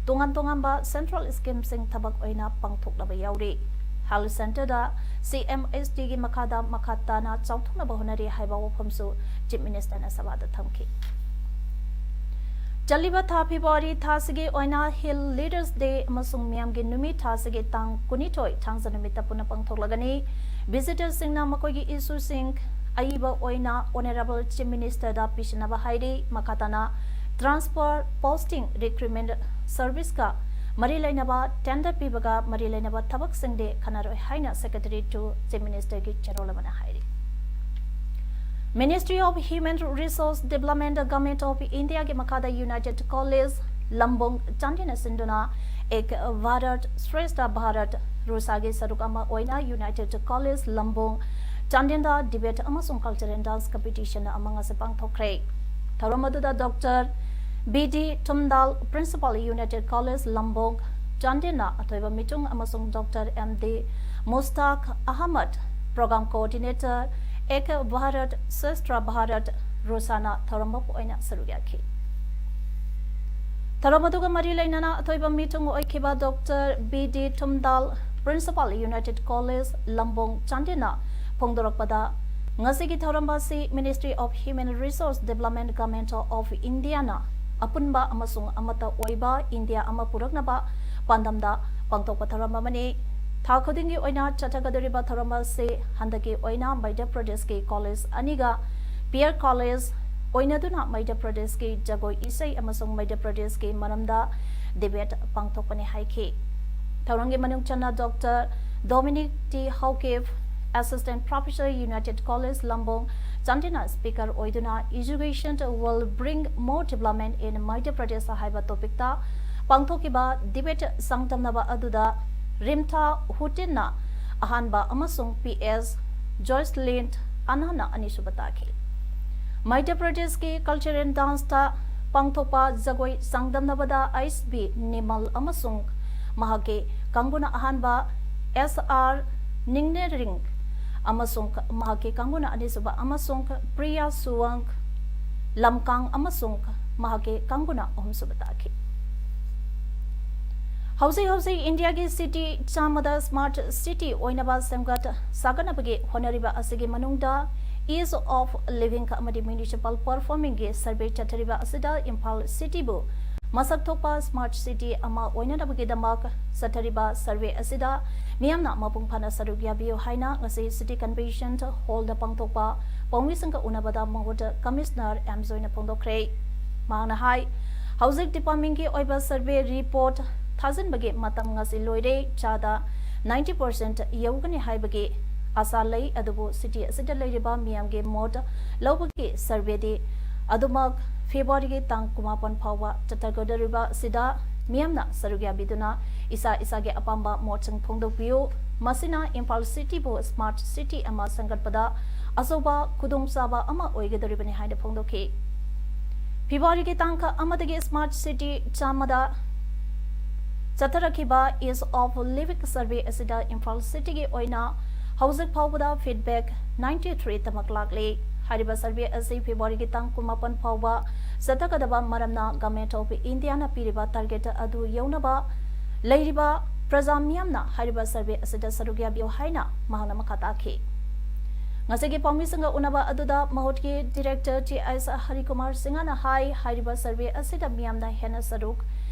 ꯇꯣꯉꯥꯟ ꯇꯣꯉꯥꯟꯕ central scheme ꯁꯤꯡ ꯊꯕꯛ ꯑꯣꯏꯅ ꯄꯥꯡꯊꯣꯛꯅꯕ ꯌꯥꯎꯔꯤ꯫ Health centre ꯗ C M H T ꯒꯤ ꯃꯈꯥꯗ ꯃꯈꯥ ꯇꯥꯅ ꯆꯥꯎꯊꯣꯛꯅꯕ ꯍꯣꯠꯅꯔꯤ ꯍꯥꯏꯕ ꯋꯥꯐꯝꯁꯨ Chief Minister ꯅ ꯁꯚꯥꯗ ꯊꯝꯈꯤ꯫ ꯆꯠꯂꯤꯕ ꯊꯥ February ꯊꯥꯁꯤꯒꯤ ꯑꯣꯏꯅ Hill Leaders Day ꯑꯃꯁꯨꯡ ꯃꯤꯌꯥꯝꯒꯤ ꯅꯨꯃꯤꯠ ꯊꯥꯁꯤꯒꯤ ꯇꯥꯡ ꯀꯨꯟꯅꯤꯊꯣꯏ ꯊꯥꯡꯖ ꯅꯨꯃꯤꯠꯇ ꯄꯨꯟꯅ ꯄꯥꯡꯊꯣꯛꯂꯒꯅꯤ꯫ Visitor ꯁꯤꯡꯅ ꯃꯈꯣꯏꯒꯤ issue ꯁꯤꯡ ꯑꯏꯕ ꯑꯣꯏꯅ Honourable Chief Minister ꯗ ꯄꯤꯁꯤꯟꯅꯕ ꯍꯥꯏꯔꯤ꯫ ꯃꯈꯥ ꯇꯥꯅ transfer, posting, recruitment service ꯀ ꯃꯔꯤ ꯂꯩꯅꯕ tender ꯄꯤꯕꯒ ꯃꯔꯤ ꯂꯩꯅꯕ ꯊꯕꯛꯁꯤꯡꯗꯤ ꯈꯟꯅꯔꯣꯏ ꯍꯥꯏꯅ Secretary to Chief Minister ꯒꯤ ꯆꯦꯔꯣꯜ ꯑꯃꯅ ꯍꯥꯏꯔꯤ꯫ Ministry of Human Resource Development, Government of India ꯒꯤ ꯃꯈꯥꯗ United College ꯂꯝꯕꯣꯡ ꯆꯥꯟꯗꯦꯜꯅ ꯁꯤꯟꯗꯨꯅ Ek Bharat Shreshtha Bharat ꯔꯨꯁꯥꯒꯤ ꯁꯔꯨꯛ ꯑꯃ ꯑꯣꯏꯅ United College ꯂꯝꯕꯣꯡ ꯆꯥꯟꯗꯦꯜꯗ debate ꯑꯃꯁꯨꯡ culture and dance competition ꯑꯃ ꯉꯁꯤ ꯄꯥꯡꯊꯣꯛꯈ꯭ꯔꯦ꯫ ꯊꯧꯔꯝ ꯑꯗꯨꯗ Doctor B D Thumdal, Principal, United College ꯂꯝꯕꯣꯡ ꯆꯥꯟꯗꯦꯜꯅ ꯑꯊꯣꯏꯕ ꯃꯤꯆꯨꯡ ꯑꯃꯁꯨꯡ Doctor M D Mustaq Ahmad, Program Coordinator, Ek Bharat Shreshtha Bharat ꯔꯨꯁꯥꯅ ꯊꯧꯔꯝ ꯃꯄꯨ ꯑꯣꯏꯅ ꯁꯔꯨꯛ ꯌꯥꯈꯤ꯫ ꯊꯧꯔꯝ ꯑꯗꯨꯒ ꯃꯔꯤ ꯂꯩꯅꯅ ꯑꯊꯣꯏꯕ ꯃꯤꯊꯨꯡ ꯑꯣꯏꯈꯤꯕ Doctor B D Thumdal, Principal, United College ꯂꯝꯕꯣꯡ ꯆꯥꯟꯗꯦꯜꯅ ꯐꯣꯡꯗꯣꯔꯛꯄꯗ, ꯉꯁꯤꯒꯤ ꯊꯧꯔꯝ ꯑꯁꯤ Ministry of Human Resource Development, Government of India ꯅ ꯑꯄꯨꯟꯕ ꯑꯃꯁꯨꯡ ꯑꯃꯠꯇ ꯑꯣꯏꯕ ꯏꯟꯗꯤꯌꯥ ꯑꯃ ꯄꯨꯔꯛꯅꯕ ꯄꯥꯟꯗꯝꯗ ꯄꯥꯡꯊꯣꯛꯄ ꯊꯧꯔꯝ ꯑꯃꯅꯤ꯫ ꯊꯥ ꯈꯨꯗꯤꯡꯒꯤ ꯑꯣꯏꯅ ꯆꯠꯊꯒꯗꯧꯔꯤꯕ ꯊꯧꯔꯝ ꯑꯁꯤ ꯍꯟꯗꯛꯀꯤ ꯑꯣꯏꯅ ꯃꯙ꯭ꯌ ꯄ꯭ꯔꯗꯦꯁꯀꯤ college ꯑꯅꯤꯒ peer college ꯑꯣꯏꯅꯗꯨꯅ ꯃꯙ꯭ꯌ ꯄ꯭ꯔꯗꯦꯁꯀꯤ ꯖꯒꯣꯏ ꯏꯁꯩ ꯑꯃꯁꯨꯡ ꯃꯙ꯭ꯌ ꯄ꯭ꯔꯗꯦꯁꯀꯤ ꯃꯔꯝꯗ debate ꯄꯥꯡꯊꯣꯛꯄꯅꯤ ꯍꯥꯏꯈꯤ꯫ ꯊꯧꯔꯝꯒꯤ ꯃꯅꯨꯡ ꯆꯟꯅ Doctor Dominic T Haokip, Assistant Professor, United College ꯂꯝꯕꯣꯡ ꯆꯥꯟꯗꯦꯜꯅ speaker ꯑꯣꯏꯗꯨꯅ Education will bring more development in Madhya Pradesh ꯍꯥꯏꯕ topic ꯇ ꯄꯥꯡꯊꯣꯛꯈꯤꯕ debate ꯆꯥꯡꯗꯝꯅꯕ ꯑꯗꯨꯗ ꯔꯤꯝꯊꯥ ꯍꯨꯇꯤꯟꯅ ꯑꯍꯥꯟꯕ ꯑꯃꯁꯨꯡ P S ꯖꯣꯏꯁꯂꯤꯟ ꯑꯅꯥꯅ ꯑꯅꯤꯁꯨꯕ ꯇꯥꯈꯤ꯫ ꯃꯙ꯭ꯌ ꯄ꯭ꯔꯗꯦꯁꯀꯤ culture and dance ꯇ ꯄꯥꯡꯊꯣꯛꯄ ꯖꯒꯣꯏ ꯆꯥꯡꯗꯝꯅꯕꯗ ꯑꯩꯆ ꯕꯤ ꯅꯤꯃꯜ ꯑꯃꯁꯨꯡ ꯃꯍꯥꯛꯀꯤ ꯀꯥꯡꯕꯨꯅ ꯑꯍꯥꯟꯕ ꯑꯦꯁ ꯑꯥꯔ ꯅꯤꯡꯅꯦꯔꯤꯡ ꯑꯃꯁꯨꯡ ꯃꯍꯥꯛꯀꯤ ꯀꯥꯡꯕꯨꯅ ꯑꯅꯤꯁꯨꯕ ꯑꯃꯁꯨꯡ ꯄ꯭ꯔꯤꯌꯥ ꯁꯨꯋꯪ ꯂꯝꯀꯥꯡ ꯑꯃꯁꯨꯡ ꯃꯍꯥꯛꯀꯤ ꯀꯥꯡꯕꯨꯅ ꯑꯍꯨꯝꯁꯨꯕ ꯇꯥꯈꯤ꯫ ꯍꯧꯖꯤꯛ ꯍꯧꯖꯤꯛ ꯏꯟꯗꯤꯌꯥꯒꯤ ꯁꯤꯇꯤ ꯆꯥꯝꯃꯗ ꯁ꯭ꯃꯥꯔꯠ ꯁꯤꯇꯤ ꯑꯣꯏꯅꯕ ꯁꯦꯝꯒꯠ ꯁꯥꯒꯠꯅꯕꯒꯤ ꯍꯣꯠꯅꯔꯤꯕ ꯑꯁꯤꯒꯤ ꯃꯅꯨꯡꯗ ꯏꯖ ꯑꯣꯐ ꯂꯤꯚꯤꯡ ꯑꯃꯗꯤ ꯃ꯭ꯌꯨꯅꯤꯁꯤꯄꯥꯜ ꯄꯔꯐꯣꯔꯃꯤꯡꯒꯤ ꯁꯔꯚꯦ ꯆꯠꯊꯔꯤꯕ ꯑꯁꯤꯗ ꯏꯝꯐꯥꯜ ꯁꯤꯇꯤꯕꯨ ꯃꯁꯛ ꯊꯣꯛꯄ ꯁ꯭ꯃꯥꯔꯠ ꯁꯤꯇꯤ ꯑꯃ ꯑꯣꯏꯅꯅꯕꯒꯤꯗꯃꯛ ꯆꯠꯊꯔꯤꯕ ꯁꯔꯚꯦ ꯑꯁꯤꯗ ꯃꯤꯌꯥꯝꯅ ꯃꯄꯨꯡ ꯐꯥꯅ ꯁꯔꯨꯛ ꯌꯥꯕꯤꯌꯨ ꯍꯥꯏꯅ ꯉꯁꯤ ꯁꯤꯇꯤ ꯀꯟꯚꯦꯟꯁꯟ ꯍꯣꯜꯗ ꯄꯥꯡꯊꯣꯛꯄ ꯄꯥꯎꯃꯤꯁꯤꯡꯒ ꯎꯅꯕꯗ ꯃꯍꯨꯠ ꯀꯃꯤꯁꯅꯔ ꯑꯦꯝ ꯖꯣꯏꯅ ꯐꯣꯡꯗꯣꯛꯈ꯭ꯔꯦ꯫ ꯃꯍꯥꯛꯅ ꯍꯥꯏ, ꯍꯧꯖꯤꯛ ꯗꯤꯄꯥꯔꯠꯃꯦꯟꯒꯤ ꯑꯣꯏꯕ ꯁꯔꯚꯦ ꯔꯤꯄꯣꯔꯠ ꯊꯥꯖꯤꯟꯕꯒꯤ ꯃꯇꯝ ꯉꯁꯤ ꯂꯣꯏꯔꯦ, ꯆꯥꯗ ꯅꯥꯏꯟꯇꯤ ꯄꯥꯔꯁꯦꯟꯠ ꯌꯧꯒꯅꯤ ꯍꯥꯏꯕꯒꯤ ꯑꯥꯁꯥ ꯂꯩ, ꯑꯗꯨꯕꯨ ꯁꯤꯇꯤ ꯑꯁꯤꯗ ꯂꯩꯔꯤꯕ ꯃꯤꯌꯥꯝꯒꯤ ꯃꯣꯠ ꯂꯧꯕꯒꯤ ꯁꯔꯚꯦꯗꯤ ꯑꯗꯨꯃꯛ ꯐꯦꯕ꯭ꯔꯨꯋꯥꯔꯤꯒꯤ ꯇꯥꯡ ꯀꯨꯟꯃꯥꯄꯟ ꯐꯥꯎꯕ ꯆꯠꯊꯒꯗꯧꯔꯤꯕ ꯑꯁꯤꯗ ꯃꯤꯌꯥꯝꯅ ꯁꯔꯨꯛ ꯌꯥꯕꯤꯗꯨꯅ ꯏꯁꯥ ꯏꯁꯥꯒꯤ ꯑꯄꯥꯝꯕ ꯃꯣꯠꯁꯤꯡ ꯐꯣꯡꯗꯣꯛꯄꯤꯌꯨ꯫ ꯃꯁꯤꯅ ꯏꯝꯐꯥꯜ ꯁꯤꯇꯤꯕꯨ ꯁ꯭ꯃꯥꯔꯠ ꯁꯤꯇꯤ ꯑꯃ ꯁꯦꯝꯒꯠꯄꯗ ꯑꯆꯧꯕ ꯈꯨꯗꯣꯡꯆꯥꯕ ꯑꯃ ꯑꯣꯏꯒꯗꯧꯔꯤꯕꯅꯤ ꯍꯥꯏꯅ ꯐꯣꯡꯗꯣꯛꯈꯤ꯫ ꯐꯦꯕ꯭ꯔꯨꯋꯥꯔꯤꯒꯤ ꯇꯥꯡ ꯑꯃꯗꯒꯤ ꯁ꯭ꯃꯥꯔꯠ ꯁꯤꯇꯤ ꯆꯥꯝꯃꯗ ꯆꯠꯊꯔꯛꯈꯤꯕ ꯏꯖ ꯑꯣꯐ ꯂꯤꯚꯤꯡ ꯁꯔꯚꯦ ꯑꯁꯤꯗ ꯏꯝꯐꯥꯜ ꯁꯤꯇꯤꯒꯤ ꯑꯣꯏꯅ ꯍꯧꯖꯤꯛ ꯐꯥꯎꯕꯗ ꯐꯤꯗꯕꯦꯛ ꯅꯥꯏꯟꯇꯤ ꯊ꯭ꯔꯤ ꯇꯃꯛ ꯂꯥꯛꯂꯤ꯫ ꯍꯥꯏꯔꯤꯕ ꯁꯔꯚꯦ ꯑꯁꯤ ꯐꯦꯕ꯭ꯔꯨꯋꯥꯔꯤꯒꯤ ꯇꯥꯡ ꯀꯨꯟꯃꯥꯄꯟ ꯐꯥꯎꯕ ꯆꯠꯊꯒꯗꯕ ꯃꯔꯝꯅ Government of Indiaꯅ ꯄꯤꯔꯤꯕ ꯇꯥꯔꯒꯦꯠ ꯑꯗꯨ ꯌꯧꯅꯕ ꯂꯩꯔꯤꯕ ꯄ꯭ꯔꯖꯥ ꯃꯤꯌꯥꯝꯅ ꯍꯥꯏꯔꯤꯕ ꯁꯔꯚꯦ ꯑꯁꯤꯗ ꯁꯔꯨꯛ ꯌꯥꯕꯤꯌꯨ ꯍꯥꯏꯅ ꯃꯍꯥꯛꯅ ꯃꯈꯥ ꯇꯥꯈꯤ꯫ ꯉꯁꯤꯒꯤ ꯄꯥꯎꯃꯤꯁꯤꯡꯒ ꯎꯅꯕ ꯑꯗꯨꯗ ꯃꯍꯨꯠꯀꯤ ꯗꯤꯔꯦꯛꯇꯔ ꯇꯤ ꯑꯦꯁ ꯍꯔꯤꯀꯨꯃꯥꯔ ꯁꯤꯡꯍꯅ ꯍꯥꯏ, ꯍꯥꯏꯔꯤꯕ ꯁꯔꯚꯦ ꯑꯁꯤꯗ ꯃꯤꯌꯥꯝꯅ ꯍꯦꯟꯅ ꯁꯔꯨꯛ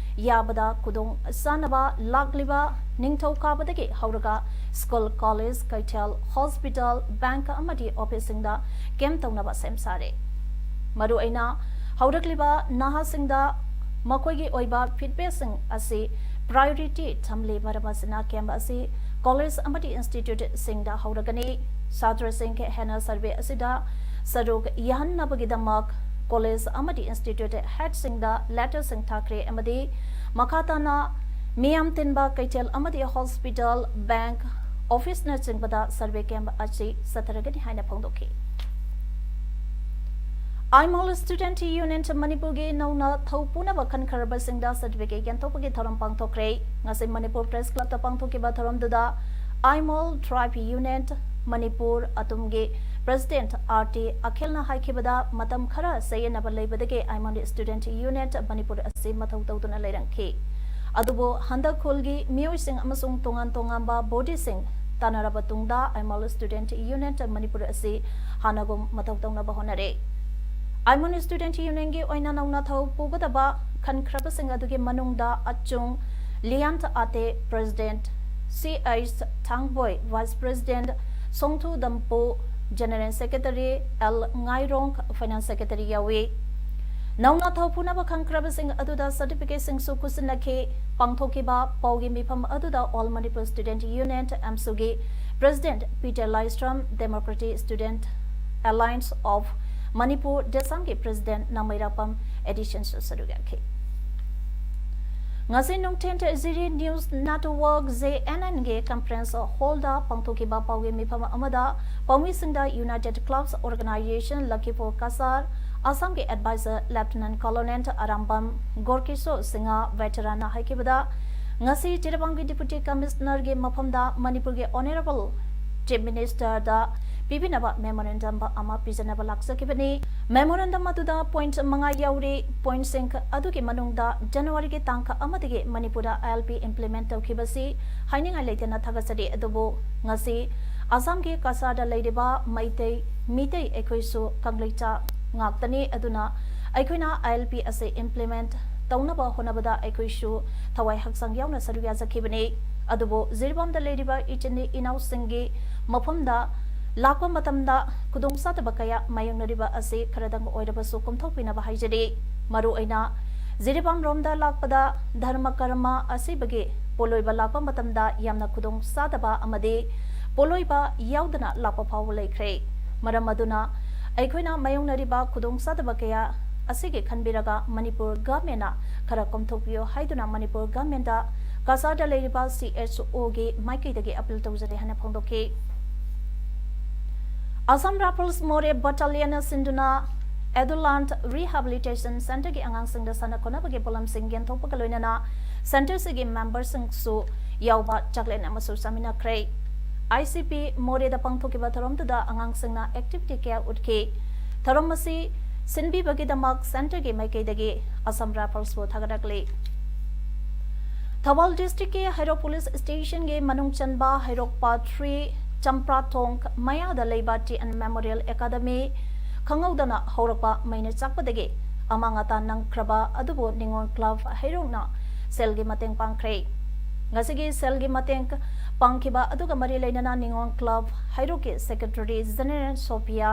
ꯌꯥꯕꯗ ꯈꯨꯗꯣꯡ ꯆꯥꯅꯕ ꯂꯥꯛꯂꯤꯕ ꯅꯤꯡꯊꯧꯀꯥꯕꯗꯒꯤ ꯍꯧꯔꯒ ꯁ꯭ꯀꯨꯜ, ꯀꯣꯂꯦꯖ, ꯀꯩꯊꯦꯜ, ꯍꯣꯁꯄꯤꯇꯥꯜ, ꯕꯦꯡꯛ ꯑꯃꯗꯤ ꯑꯣꯐꯤꯁꯁꯤꯡꯗ ꯀꯦꯝꯞ ꯇꯧꯅꯕ ꯁꯦꯝ ꯁꯥꯔꯦ꯫ ꯃꯔꯨꯑꯣꯏꯅ ꯍꯧꯔꯛꯂꯤꯕ ꯅꯍꯥꯁꯤꯡꯗ ꯃꯈꯣꯏꯒꯤ ꯑꯣꯏꯕ ꯐꯤꯗꯕꯦꯛꯁꯤꯡ ꯑꯁꯤ ꯄ꯭ꯔꯥꯏꯑꯣꯔꯤꯇꯤ ꯊꯝꯂꯤ꯫ ꯃꯔꯝ ꯑꯁꯤꯅ ꯀꯦꯝꯞ ꯑꯁꯤ ꯀꯣꯂꯦꯖ ꯑꯃꯗꯤ ꯏꯟꯁꯇꯤꯇ꯭ꯌꯨꯠꯁꯤꯡꯗ ꯍꯧꯔꯒꯅꯤ꯫ ꯁꯥꯇ꯭ꯔꯁꯤꯡ ꯍꯦꯟꯅ ꯁꯔꯚꯦ ꯑꯁꯤꯗ ꯁꯔꯨꯛ ꯌꯥꯍꯟꯅꯕꯒꯤꯗꯃꯛ ꯀꯣꯂꯦꯖ ꯑꯃꯗꯤ ꯏꯟꯁꯇꯤꯇ꯭ꯌꯨꯠ ꯍꯦꯗꯁꯤꯡꯗ ꯂꯦꯇꯔꯁꯤꯡ ꯊꯥꯈ꯭ꯔꯦ ꯑꯃꯗꯤ ꯃꯈꯥ ꯇꯥꯅ ꯃꯤꯌꯥꯝ ꯇꯤꯟꯕ ꯀꯩꯊꯦꯜ ꯑꯃꯗꯤ ꯍꯣꯁꯄꯤꯇꯥꯜ, ꯕꯦꯡꯛ, ꯑꯣꯐꯤꯁꯅꯆꯤꯡꯕꯗ ꯁꯔꯚꯦ ꯀꯦꯝꯞ ꯑꯁꯤ ꯆꯠꯊꯔꯒꯅꯤ ꯍꯥꯏꯅ ꯐꯣꯡꯗꯣꯛꯈꯤ꯫ ꯑꯥꯏꯃꯣꯜ ꯁ꯭ꯇꯨꯗꯦꯟꯠ ꯌꯨꯅꯤꯌꯟ ꯃꯅꯤꯄꯨꯔꯒꯤ ꯅꯧꯅ ꯊꯧ ꯄꯨꯅꯕ ꯈꯟꯈ꯭ꯔꯕꯁꯤꯡꯗ ꯁꯥꯔꯇꯤꯐꯤꯀꯦꯠ ꯌꯦꯟꯊꯣꯛꯄꯒꯤ ꯊꯧꯔꯝ ꯄꯥꯡꯊꯣꯛꯈ꯭ꯔꯦ꯫ ꯉꯁꯤ ꯃꯅꯤꯄꯨꯔ ꯄ꯭ꯔꯦꯁ ꯀ꯭ꯂꯕꯇ ꯄꯥꯡꯊꯣꯛꯈꯤꯕ ꯊꯧꯔꯝꯗꯨꯗ ꯑꯥꯏꯃꯣꯜ ꯇ꯭ꯔꯥꯏꯕ ꯌꯨꯅꯤꯌꯟ ꯃꯅꯤꯄꯨꯔ ꯑꯇꯨꯝꯒꯤ ꯄ꯭ꯔꯦꯁꯤꯗꯦꯟꯠ ꯑꯥꯔ ꯇꯤ ꯑꯈꯤꯜꯅ ꯍꯥꯏꯈꯤꯕꯗ, ꯃꯇꯝ ꯈꯔ ꯆꯌꯦꯠꯅꯕ ꯂꯩꯕꯗꯒꯤ ꯑꯥꯏꯃꯣꯜ ꯁ꯭ꯇꯨꯗꯦꯟꯠ ꯌꯨꯅꯤꯌꯟ ꯃꯅꯤꯄꯨꯔ ꯑꯁꯤ ꯃꯊꯧ ꯇꯧꯗꯨꯅ ꯂꯩꯔꯝꯈꯤ꯫ ꯑꯗꯨꯕꯨ ꯍꯟꯗꯛ ꯈꯨꯜꯒꯤ ꯃꯤꯑꯣꯏꯁꯤꯡ ꯑꯃꯁꯨꯡ ꯇꯣꯉꯥꯟ ꯇꯣꯉꯥꯟꯕ ꯕꯣꯗꯤꯁꯤꯡ ꯇꯥꯟꯅꯔꯕ ꯇꯨꯡꯗ ꯑꯥꯏꯃꯣꯜ ꯁ꯭ꯇꯨꯗꯦꯟꯠ ꯌꯨꯅꯤꯌꯟ ꯃꯅꯤꯄꯨꯔ ꯑꯁꯤ ꯍꯥꯟꯅꯒꯨꯝ ꯃꯊꯧ ꯇꯧꯅꯕ ꯍꯣꯠꯅꯔꯦ꯫ ꯑꯥꯏꯃꯣꯜ ꯁ꯭ꯇꯨꯗꯦꯟꯠ ꯌꯨꯅꯤꯌꯟꯒꯤ ꯑꯣꯏꯅ ꯅꯧꯅ ꯊꯧ ꯄꯨꯒꯗꯕ ꯈꯟꯈ꯭ꯔꯕꯁꯤꯡ ꯑꯗꯨꯒꯤ ꯃꯅꯨꯡꯗ ꯑꯆꯨꯡ ꯂꯤꯌꯥꯟ ꯑꯥꯇꯦ, president, C H Thangboi, vice president Songthu Dampu, general secretary L Ngairong, finance secretary ꯌꯥꯎꯏ꯫ ꯅꯧꯅ ꯊꯧ ꯄꯨꯅꯕ ꯈꯟꯈ꯭ꯔꯕꯁꯤꯡ ꯑꯗꯨꯗ ꯁꯥꯔꯇꯤꯐꯤꯀꯦꯠꯁꯤꯡꯁꯨ ꯈꯨꯠꯁꯤꯟꯅꯈꯤ꯫ ꯄꯥꯡꯊꯣꯛꯈꯤꯕ ꯄꯥꯎꯒꯤ ꯃꯤꯐꯝ ꯑꯗꯨꯗ ꯑꯣꯜ ꯃꯅꯤꯄꯨꯔ ꯁ꯭ꯇꯨꯗꯦꯟꯠ ꯌꯨꯅꯤꯌꯟ, ꯑꯦꯝꯁꯨꯒꯤ president Peter Laishram, Democratic Student Alliance of Manipur, ꯗꯦꯁꯥꯝꯒꯤ ꯄ꯭ꯔꯦꯁꯤꯗꯦꯟꯠ ꯅꯥꯃꯩꯔꯥꯛꯄꯝ ꯑꯦꯗꯤꯁꯟꯁꯨ ꯁꯔꯨꯛ ꯌꯥꯈꯤ꯫ ꯉꯁꯤ Nungthil Jiri news network, J N ꯑꯦꯟꯒꯤ ꯀꯟꯐꯔꯦꯟꯁ ꯍꯣꯜꯗ ꯄꯥꯡꯊꯣꯛꯈꯤꯕ ꯄꯥꯎꯒꯤ ꯃꯤꯐꯝ ꯑꯃꯗ ꯄꯥꯎꯃꯤꯁꯤꯡꯗ United Clubs Organization Lakhipur Cachar, ꯑꯁꯥꯝꯒꯤ adviser lieutenant colonel Arambam Gorkisho Singh, ꯚꯦꯇꯔꯥꯟꯅ ꯍꯥꯏꯈꯤꯕꯗ, ꯉꯁꯤ ꯖꯤꯔꯤꯕꯥꯝꯒꯤ ꯗꯤꯄꯨꯇꯤ ꯀꯃꯤꯁꯅꯔꯒꯤ ꯃꯐꯝꯗ ꯃꯅꯤꯄꯨꯔꯒꯤ ꯑꯣꯅꯔꯦꯕꯜ ꯆꯤꯐ ꯃꯤꯅꯤꯁꯇꯔꯗ ꯄꯤꯕꯤꯅꯕ ꯃꯦꯃꯣꯔꯦꯟꯗꯝ ꯑꯃ ꯄꯤꯖꯅꯕ ꯂꯥꯛꯆꯈꯤꯕꯅꯤ꯫ ꯃꯦꯃꯣꯔꯦꯟꯗꯝ ꯑꯗꯨꯗ ꯄꯣꯏꯟꯠ ꯃꯉꯥ ꯌꯥꯎꯔꯤ꯫ ꯄꯣꯏꯟꯠꯁꯤꯡ ꯑꯗꯨꯒꯤ ꯃꯅꯨꯡꯗ ꯖꯅꯋꯥꯔꯤꯒꯤ ꯇꯥꯡ ꯑꯃꯗꯒꯤ ꯃꯅꯤꯄꯨꯔꯗ ꯑꯥꯏ ꯑꯦꯜ ꯄꯤ ꯏꯝꯄ꯭ꯂꯤꯃꯦꯟꯠ ꯇꯧꯈꯤꯕꯁꯤ ꯍꯥꯏꯅꯤꯡꯉꯥꯏ ꯂꯩꯇꯅ ꯊꯥꯒꯠꯆꯔꯤ꯫ ꯑꯗꯨꯕꯨ ꯉꯁꯤ ꯑꯁꯥꯝꯒꯤ ꯀꯁꯥꯔꯗ ꯂꯩꯔꯤꯕ ꯃꯩꯇꯩ, ꯃꯤꯇꯩ ꯑꯩꯈꯣꯏꯁꯨ ꯀꯪꯂꯩꯆꯥ ꯉꯥꯛꯇꯅꯤ꯫ ꯑꯗꯨꯅ ꯑꯩꯈꯣꯏꯅ ꯑꯥꯏ ꯑꯦꯜ ꯄꯤ ꯑꯁꯤ ꯏꯝꯄ꯭ꯂꯤꯃꯦꯟꯠ ꯇꯧꯅꯕ ꯍꯣꯠꯅꯕꯗ ꯑꯩꯈꯣꯏꯁꯨ ꯊꯋꯥꯏ ꯍꯛꯆꯥꯡ ꯌꯥꯎꯅ ꯁꯔꯨꯛ ꯌꯥꯖꯈꯤꯕꯅꯤ꯫ ꯑꯗꯨꯕꯨ ꯖꯤꯔꯤꯕꯥꯝꯗ ꯂꯩꯔꯤꯕ ꯏꯆꯤꯟ ꯏꯅꯥꯎꯁꯤꯡꯒꯤ ꯃꯐꯝꯗ ꯂꯥꯛꯄ ꯃꯇꯝꯗ ꯈꯨꯗꯣꯡꯆꯥꯗꯕ ꯀꯌꯥ ꯃꯥꯌꯣꯛꯅꯔꯤꯕ ꯑꯁꯤ ꯈꯔꯗꯪ ꯑꯣꯏꯔꯕꯁꯨ ꯀꯣꯝꯊꯣꯛꯄꯤꯅꯕ ꯍꯥꯏꯖꯔꯤ꯫ ꯃꯔꯨꯑꯣꯏꯅ ꯖꯤꯔꯤꯕꯥꯝ ꯔꯣꯝꯗ ꯂꯥꯛꯄꯗ ꯙꯔꯃ ꯀꯔꯃ ꯑꯁꯤꯕꯒꯤ ꯄꯣꯠꯂꯣꯏꯕ ꯂꯥꯛꯄ ꯃꯇꯝꯗ ꯌꯥꯝꯅ ꯈꯨꯗꯣꯡꯆꯥꯗꯕ ꯑꯃꯗꯤ ꯄꯣꯠꯂꯣꯏꯕ ꯌꯥꯎꯗꯅ ꯂꯥꯛꯄ ꯐꯥꯎꯕ ꯂꯩꯈ꯭ꯔꯦ꯫ ꯃꯔꯝ ꯑꯗꯨꯅ ꯑꯩꯈꯣꯏꯅ ꯃꯥꯌꯣꯛꯅꯔꯤꯕ ꯈꯨꯗꯣꯡꯆꯥꯗꯕ ꯀꯌꯥ ꯑꯁꯤꯒꯤ ꯈꯟꯕꯤꯔꯒ ꯃꯅꯤꯄꯨꯔ ꯒꯚꯔꯟꯃꯦꯟꯠꯅ ꯈꯔ ꯀꯣꯝꯊꯣꯛꯄꯤꯌꯨ ꯍꯥꯏꯗꯨꯅ ꯃꯅꯤꯄꯨꯔ ꯒꯚꯔꯟꯃꯦꯟꯠꯇ ꯀꯁꯥꯔꯗ ꯂꯩꯔꯤꯕ ꯁꯤ ꯑꯦꯆ ꯑꯣꯒꯤ ꯃꯥꯏꯀꯩꯗꯒꯤ ꯑꯄꯤꯜ ꯇꯧꯖꯔꯤ ꯍꯥꯏꯅ ꯐꯣꯡꯗꯣꯛꯈꯤ꯫ ꯑꯁꯥꯝ ꯔꯥꯏꯐꯜꯁ ꯃꯣꯔꯦ ꯕꯠꯇꯥꯂꯤꯌꯟꯅ ꯁꯤꯟꯗꯨꯅ Adulant Rehabilitation Centreꯒꯤ ꯑꯉꯥꯡꯁꯤꯡꯗ ꯁꯥꯟꯅ ꯈꯣꯠꯅꯕꯒꯤ ꯄꯣꯠꯂꯝꯁꯤꯡ ꯌꯦꯟꯊꯣꯛꯄꯒ ꯂꯣꯏꯅꯅ centreꯁꯤꯒꯤ memberꯁꯤꯡꯁꯨ ꯌꯥꯎꯕ ꯆꯥꯛꯂꯦꯟ ꯑꯃꯁꯨ ꯆꯥꯃꯤꯟꯅꯈ꯭ꯔꯦ꯫ ICP ꯃꯣꯔꯦꯗ ꯄꯥꯡꯊꯣꯛꯈꯤꯕ ꯊꯧꯔꯝꯗꯨꯗ ꯑꯉꯥꯡꯁꯤꯡꯅ activity ꯀꯌꯥ ꯎꯠꯈꯤ꯫ ꯊꯧꯔꯝ ꯑꯁꯤ ꯁꯤꯟꯕꯤꯕꯒꯤꯗꯃꯛ centreꯒꯤ ꯃꯥꯏꯀꯩꯗꯒꯤ Assam Riflesꯕꯨ ꯊꯥꯒꯠꯂꯛꯂꯤ꯫ ꯊꯧꯕꯥꯜ districtꯀꯤ ꯍꯩꯔꯣꯛ police stationꯒꯤ ꯃꯅꯨꯡ ꯆꯟꯕ ꯍꯩꯔꯣꯛ part three ꯆꯝꯄ꯭ꯔꯥꯊꯣꯡ ꯃꯌꯥꯗ ꯂꯩꯕ TN Memorial Academy ꯈꯪꯍꯧꯗꯅ ꯍꯧꯔꯛꯄ ꯃꯩꯅ ꯆꯥꯛꯄꯗꯒꯤ ꯑꯃꯥꯡ ꯑꯇꯥ ꯅꯪꯈ꯭ꯔꯕ ꯑꯗꯨꯕꯨ ꯅꯤꯉꯣꯜ club ꯍꯩꯔꯣꯛꯅ ꯁꯦꯜꯒꯤ ꯃꯇꯦꯡ ꯄꯥꯡꯈ꯭ꯔꯦ꯫ ꯉꯁꯤꯒꯤ ꯁꯦꯜꯒꯤ ꯃꯇꯦꯡ ꯄꯥꯡꯈꯤꯕ ꯑꯗꯨꯒ ꯃꯔꯤ ꯂꯩꯅꯅ ꯅꯤꯉꯣꯜ club ꯍꯩꯔꯣꯛꯀꯤ secretary general ꯁꯣꯐꯤꯌꯥ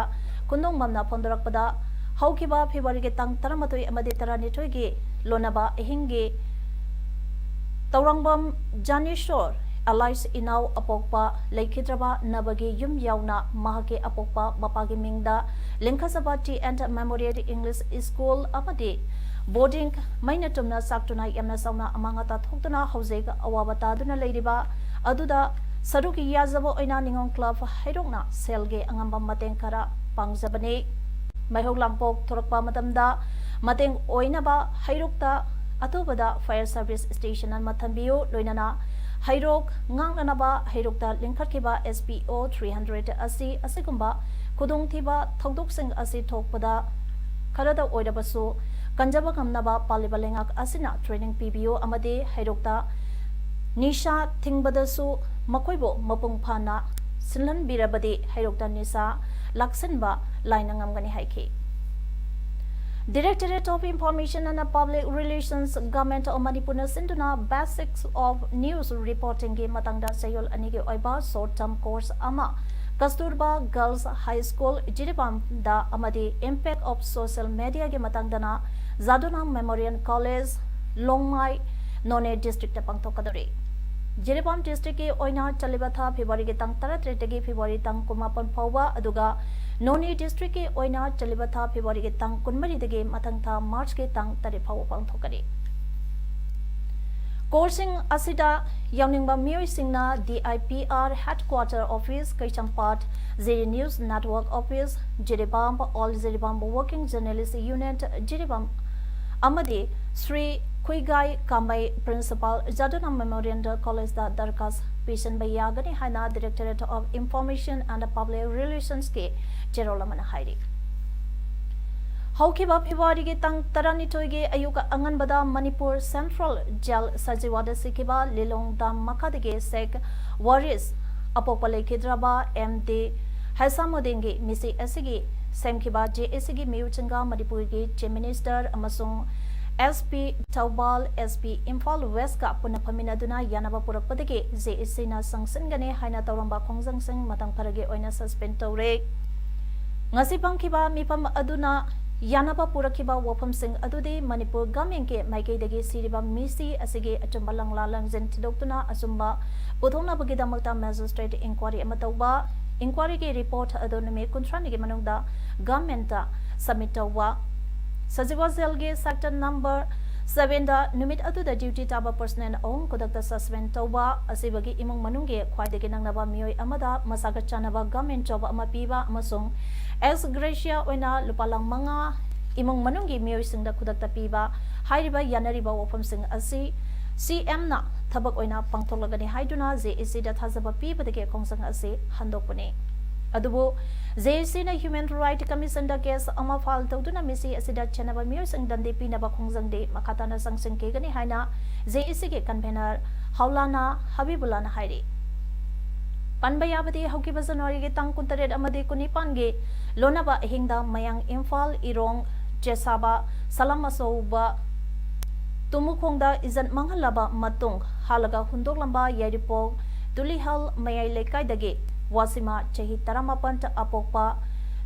ꯀꯨꯟꯗꯣꯡꯕꯝꯅ ꯐꯣꯡꯗꯣꯔꯛꯄꯗ, ꯍꯧꯈꯤꯕ Februaryꯒꯤ ꯇꯥꯡ ꯇꯔꯥꯃꯥꯊꯣꯏ ꯑꯃꯗꯤ ꯇꯔꯥꯅꯤꯊꯣꯏꯒꯤ ꯂꯣꯟꯅꯕ ꯑꯍꯤꯡꯒꯤ ꯇꯧꯔꯥꯡꯕꯝ ꯖꯥꯅꯦꯁꯣꯔ alias ꯏꯅꯥꯎ ꯑꯄꯣꯛꯄ ꯂꯩꯈꯤꯗ꯭ꯔꯕ ꯅꯕꯒꯤ ꯌꯨꯝ ꯌꯥꯎꯅ ꯃꯍꯥꯛꯀꯤ ꯑꯄꯣꯛꯄ ꯃꯄꯥꯒꯤ ꯃꯤꯡꯗ ꯂꯤꯡꯈꯠꯆꯕ TN Memorial English School ꯑꯃꯗꯤ boarding ꯃꯩꯅ ꯇꯨꯝꯅ ꯆꯥꯛꯇꯨꯅ ꯌꯥꯝꯅ ꯆꯥꯎꯅ ꯑꯃꯥꯡ ꯑꯇꯥ ꯊꯣꯛꯇꯨꯅ ꯍꯧꯖꯤꯛ ꯑꯋꯥꯕ ꯇꯥꯗꯨꯅ ꯂꯩꯔꯤꯕ ꯑꯗꯨꯗ ꯁꯔꯨꯛ ꯌꯥꯖꯕ ꯑꯣꯏꯅ ꯅꯤꯉꯣꯜ club ꯍꯩꯔꯣꯛꯅ ꯁꯦꯜꯒꯤ ꯑꯉꯝꯕ ꯃꯇꯦꯡ ꯈꯔ ꯄꯥꯡꯖꯕꯅꯤ꯫ ꯃꯩꯍꯧ ꯂꯥꯡꯄꯣꯛ ꯊꯣꯔꯛꯄ ꯃꯇꯝꯗ ꯃꯇꯦꯡ ꯑꯣꯏꯅꯕ ꯍꯩꯔꯣꯛꯇ ꯑꯊꯨꯕꯗ fire service station ꯑꯃ ꯊꯝꯕꯤꯌꯨ, ꯂꯣꯏꯅꯅ ꯍꯩꯔꯣꯛ ꯉꯥꯛꯅꯅꯕ ꯍꯩꯔꯣꯛꯇ ꯂꯤꯡꯈꯠꯈꯤꯕ SPO three hundred ꯑꯁꯤ ꯑꯁꯤꯒꯨꯝꯕ ꯈꯨꯗꯣꯡꯊꯤꯕ ꯊꯧꯗꯣꯛꯁꯤꯡ ꯑꯁꯤ ꯊꯣꯛꯄꯗ ꯈꯔꯗ ꯑꯣꯏꯔꯕꯁꯨ ꯀꯟꯖꯕ ꯉꯝꯅꯕ ꯄꯥꯜꯂꯤꯕ ꯂꯩꯉꯥꯛ ꯑꯁꯤꯅ training ꯄꯤꯕꯤꯌꯨ ꯑꯃꯗꯤ ꯍꯩꯔꯣꯛꯇ ꯅꯤꯁꯥ ꯊꯤꯡꯕꯗꯁꯨ ꯃꯈꯣꯏꯕꯨ ꯃꯄꯨꯡ ꯐꯥꯅ ꯁꯤꯜꯍꯟꯕꯤꯔꯕꯗꯤ ꯍꯩꯔꯣꯛꯇ ꯅꯤꯁꯥ ꯂꯥꯛꯁꯤꯟꯕ ꯂꯥꯏꯅ ꯉꯝꯒꯅꯤ ꯍꯥꯏꯈꯤ꯫ Directorate of Information and Public Relations, Government of ꯃꯅꯤꯄꯨꯔꯅ ꯁꯤꯟꯗꯨꯅ Basics of News Reportingꯒꯤ ꯃꯇꯥꯡꯗ ꯆꯌꯣꯜ ꯑꯅꯤꯒꯤ ꯑꯣꯏꯕ short term course ꯑꯃ ꯀꯁꯇꯨꯔꯕꯥ Girls High School ꯖꯤꯔꯤꯕꯥꯝꯗ ꯑꯃꯗꯤ Impact of Social Mediaꯒꯤ ꯃꯇꯥꯡꯗꯅ ꯖꯥꯗꯨꯅꯥ Memorial College, ꯂꯣꯡꯃꯥꯏ, ꯅꯣꯅꯦ districtꯇ ꯄꯥꯡꯊꯣꯛꯀꯗꯧꯔꯤ꯫ ꯖꯤꯔꯤꯕꯥꯝ districtꯀꯤ ꯑꯣꯏꯅ ꯆꯠꯂꯤꯕ ꯊꯥ Februaryꯒꯤ ꯇꯥꯡ ꯇꯔꯥꯇꯔꯦꯠꯇꯒꯤ February ꯇꯥꯡ ꯀꯨꯟꯃꯥꯄꯟ ꯐꯥꯎꯕ, ꯑꯗꯨꯒ ꯅꯣꯅꯦ districtꯀꯤ ꯑꯣꯏꯅ ꯆꯠꯂꯤꯕ ꯊꯥ Februaryꯒꯤ ꯇꯥꯡ ꯀꯨꯟꯃꯔꯤꯗꯒꯤ ꯃꯊꯪ ꯊꯥ Marchꯀꯤ ꯇꯥꯡ ꯇꯔꯦꯠ ꯐꯥꯎꯕ ꯄꯥꯡꯊꯣꯛꯀꯅꯤ꯫ ꯀꯣꯔꯁꯁꯤꯡ ꯑꯁꯤꯗ ꯌꯥꯎꯅꯤꯡꯕ ꯃꯤꯑꯣꯏꯁꯤꯡꯅ D I P R Headquarter Office, ꯀꯩꯆꯝꯄꯥꯠ, Ziri News Network Office, Jiribam, All Jiribam Working Journalist Unit, Jiribam ꯑꯃꯗꯤ ꯁ꯭ꯔꯤ ꯈꯨꯏꯒꯥꯏ ꯀꯥꯃꯩ, Principal, ꯖꯥꯗꯨꯅꯥ Memorial College ꯗ ꯗꯔꯈꯥꯁ ꯄꯤꯁꯤꯟꯕ ꯌꯥꯒꯅꯤ ꯍꯥꯏꯅ Directorate of Information and Public Relations ꯀꯤ ꯆꯦꯔꯣꯜ ꯑꯃꯅ ꯍꯥꯏꯔꯤ꯫ ꯍꯧꯈꯤꯕ ꯐꯦꯕ꯭ꯔꯨꯋꯥꯔꯤꯒꯤ ꯇꯥꯡ ꯇꯔꯥꯅꯤꯊꯣꯏꯒꯤ ꯑꯌꯨꯛ ꯑꯉꯟꯕꯗ ꯃꯅꯤꯄꯨꯔ Central Jail ꯁꯖꯤꯋꯥꯗ ꯁꯤꯈꯤꯕ ꯂꯤꯂꯣꯡ ꯗꯥꯝ ꯃꯈꯥꯗꯒꯤ ꯁꯦꯈ ꯋꯥꯔꯤꯁ ꯑꯄꯣꯛꯄ ꯂꯩꯈꯤꯗ꯭ꯔꯕ M D ꯍꯩꯁꯥꯃꯨꯗꯤꯟꯒꯤ ꯃꯤꯁꯤ ꯑꯁꯤꯒꯤ ꯁꯦꯝꯈꯤꯕ J A C ꯒꯤ ꯃꯤꯑꯣꯏꯁꯤꯡꯒ ꯃꯅꯤꯄꯨꯔꯒꯤ Chief Minister ꯑꯃꯁꯨꯡ S P Thoubal, S P Imphal West ꯀ ꯄꯨꯟꯅ ꯐꯝꯃꯤꯟꯅꯗꯨꯅ ꯌꯥꯅꯕ ꯄꯨꯔꯛꯄꯗꯒꯤ J A C ꯅ ꯆꯪꯁꯤꯟꯒꯅꯤ ꯍꯥꯏꯅ ꯇꯧꯔꯝꯕ ꯈꯣꯡꯖꯪꯁꯤꯡ ꯃꯇꯝ ꯈꯔꯒꯤ ꯑꯣꯏꯅ suspend ꯇꯧꯔꯦ꯫ ꯉꯁꯤ ꯐꯝꯈꯤꯕ ꯃꯤꯐꯝ ꯑꯗꯨꯅ ꯌꯥꯅꯕ ꯄꯨꯔꯛꯈꯤꯕ ꯋꯥꯐꯝꯁꯤꯡ ꯑꯗꯨꯗꯤ ꯃꯅꯤꯄꯨꯔ government ꯀꯤ ꯃꯥꯏꯀꯩꯗꯒꯤ ꯁꯤꯔꯤꯕ ꯃꯤꯁꯤ ꯑꯁꯤꯒꯤ ꯑꯆꯨꯝꯕ ꯂꯪꯂꯥ ꯂꯪꯖꯤꯟ ꯊꯤꯗꯣꯛꯇꯨꯅ ꯑꯆꯨꯝꯕ ꯄꯨꯊꯣꯛꯅꯕꯒꯤꯗꯃꯛꯇ magistrate inquiry ꯑꯃ ꯇꯧꯕ, inquiry ꯒꯤ report ꯑꯗꯨ ꯅꯨꯃꯤꯠ ꯀꯨꯟꯊ꯭ꯔꯥꯅꯤꯒꯤ ꯃꯅꯨꯡꯗ government ꯇ submit ꯇꯧꯕ, ꯁꯖꯤꯋꯥ jail ꯒꯤ sector number seven ꯗ ꯅꯨꯃꯤꯠ ꯑꯗꯨꯗ duty ꯇꯥꯕ personnel ꯑꯍꯨꯝ ꯈꯨꯗꯛꯇ suspend ꯇꯧꯕ, ꯑꯁꯤꯕꯒꯤ ꯏꯃꯨꯡ ꯃꯅꯨꯡꯒꯤ ꯈ꯭ꯋꯥꯏꯗꯒꯤ ꯅꯛꯅꯕ ꯃꯤꯑꯣꯏ ꯑꯃꯗ ꯃꯁꯥꯒ ꯆꯥꯟꯅꯕ government job ꯑꯃ ꯄꯤꯕ ꯑꯃꯁꯨꯡ ex gratia ꯑꯣꯏꯅ ꯂꯨꯄꯥ ꯂꯥꯈ ꯃꯉꯥ ꯏꯃꯨꯡ ꯃꯅꯨꯡꯒꯤ ꯃꯤꯑꯣꯏꯁꯤꯡꯗ ꯈꯨꯗꯛꯇ ꯄꯤꯕ꯫ ꯍꯥꯏꯔꯤꯕ ꯌꯥꯅꯔꯤꯕ ꯋꯥꯐꯝꯁꯤꯡ ꯑꯁꯤ C M ꯅ ꯊꯕꯛ ꯑꯣꯏꯅ ꯄꯥꯡꯊꯣꯛꯂꯒꯅꯤ ꯍꯥꯏꯗꯨꯅ J A C ꯗ ꯊꯥꯖꯕ ꯄꯤꯕꯗꯒꯤ ꯈꯣꯡꯖꯪ ꯑꯁꯤ ꯍꯟꯗꯣꯛꯄꯅꯤ꯫ ꯑꯗꯨꯕꯨ J A C ꯅ Human Right Commission ꯗ case ꯑꯃ file ꯇꯧꯗꯨꯅ ꯃꯤꯁꯤ ꯑꯁꯤꯗ ꯆꯦꯟꯅꯕ ꯃꯤꯑꯣꯏꯁꯤꯡ ꯗꯟꯗꯤ ꯄꯤꯅꯕ ꯈꯣꯡꯖꯪꯗꯤ ꯃꯈꯥ ꯇꯥꯅ ꯆꯪꯁꯤꯟꯈꯤꯒꯅꯤ ꯍꯥꯏꯅ J A C ꯒꯤ convener ꯍꯧꯂꯥꯅꯥ ꯍꯕꯤꯕꯨꯜꯂꯥꯅ ꯍꯥꯏꯔꯤ꯫ ꯄꯟꯕ ꯌꯥꯕꯗꯤ ꯍꯧꯈꯤꯕ ꯖꯅꯋꯥꯔꯤꯒꯤ ꯇꯥꯡ ꯀꯨꯟꯇꯔꯦꯠ ꯑꯃꯗꯤ ꯀꯨꯟꯅꯤꯄꯥꯟꯒꯤ ꯂꯣꯟꯅꯕ ꯑꯍꯤꯡꯗ ꯃꯌꯥꯡ ꯏꯝꯐꯥꯜ ꯏꯔꯣꯡ ꯆꯦꯁꯥꯕ ꯁꯂꯥꯝ ꯑꯆꯧꯕ ꯇꯨꯃꯨꯈꯣꯡꯗ ꯏꯖꯠ ꯃꯥꯡꯍꯜꯂꯕ ꯃꯇꯨꯡ ꯍꯜꯂꯒ ꯍꯨꯟꯗꯣꯛꯂꯝꯕ ꯌꯥꯏꯔꯤꯄꯣꯛ ꯇꯨꯂꯤꯍꯜ ꯃꯌꯥꯏ ꯂꯩꯀꯥꯏꯗꯒꯤ ꯋꯥꯁꯤꯃ ꯆꯍꯤ ꯇꯔꯥꯃꯥꯄꯟ ꯑꯄꯣꯛꯄ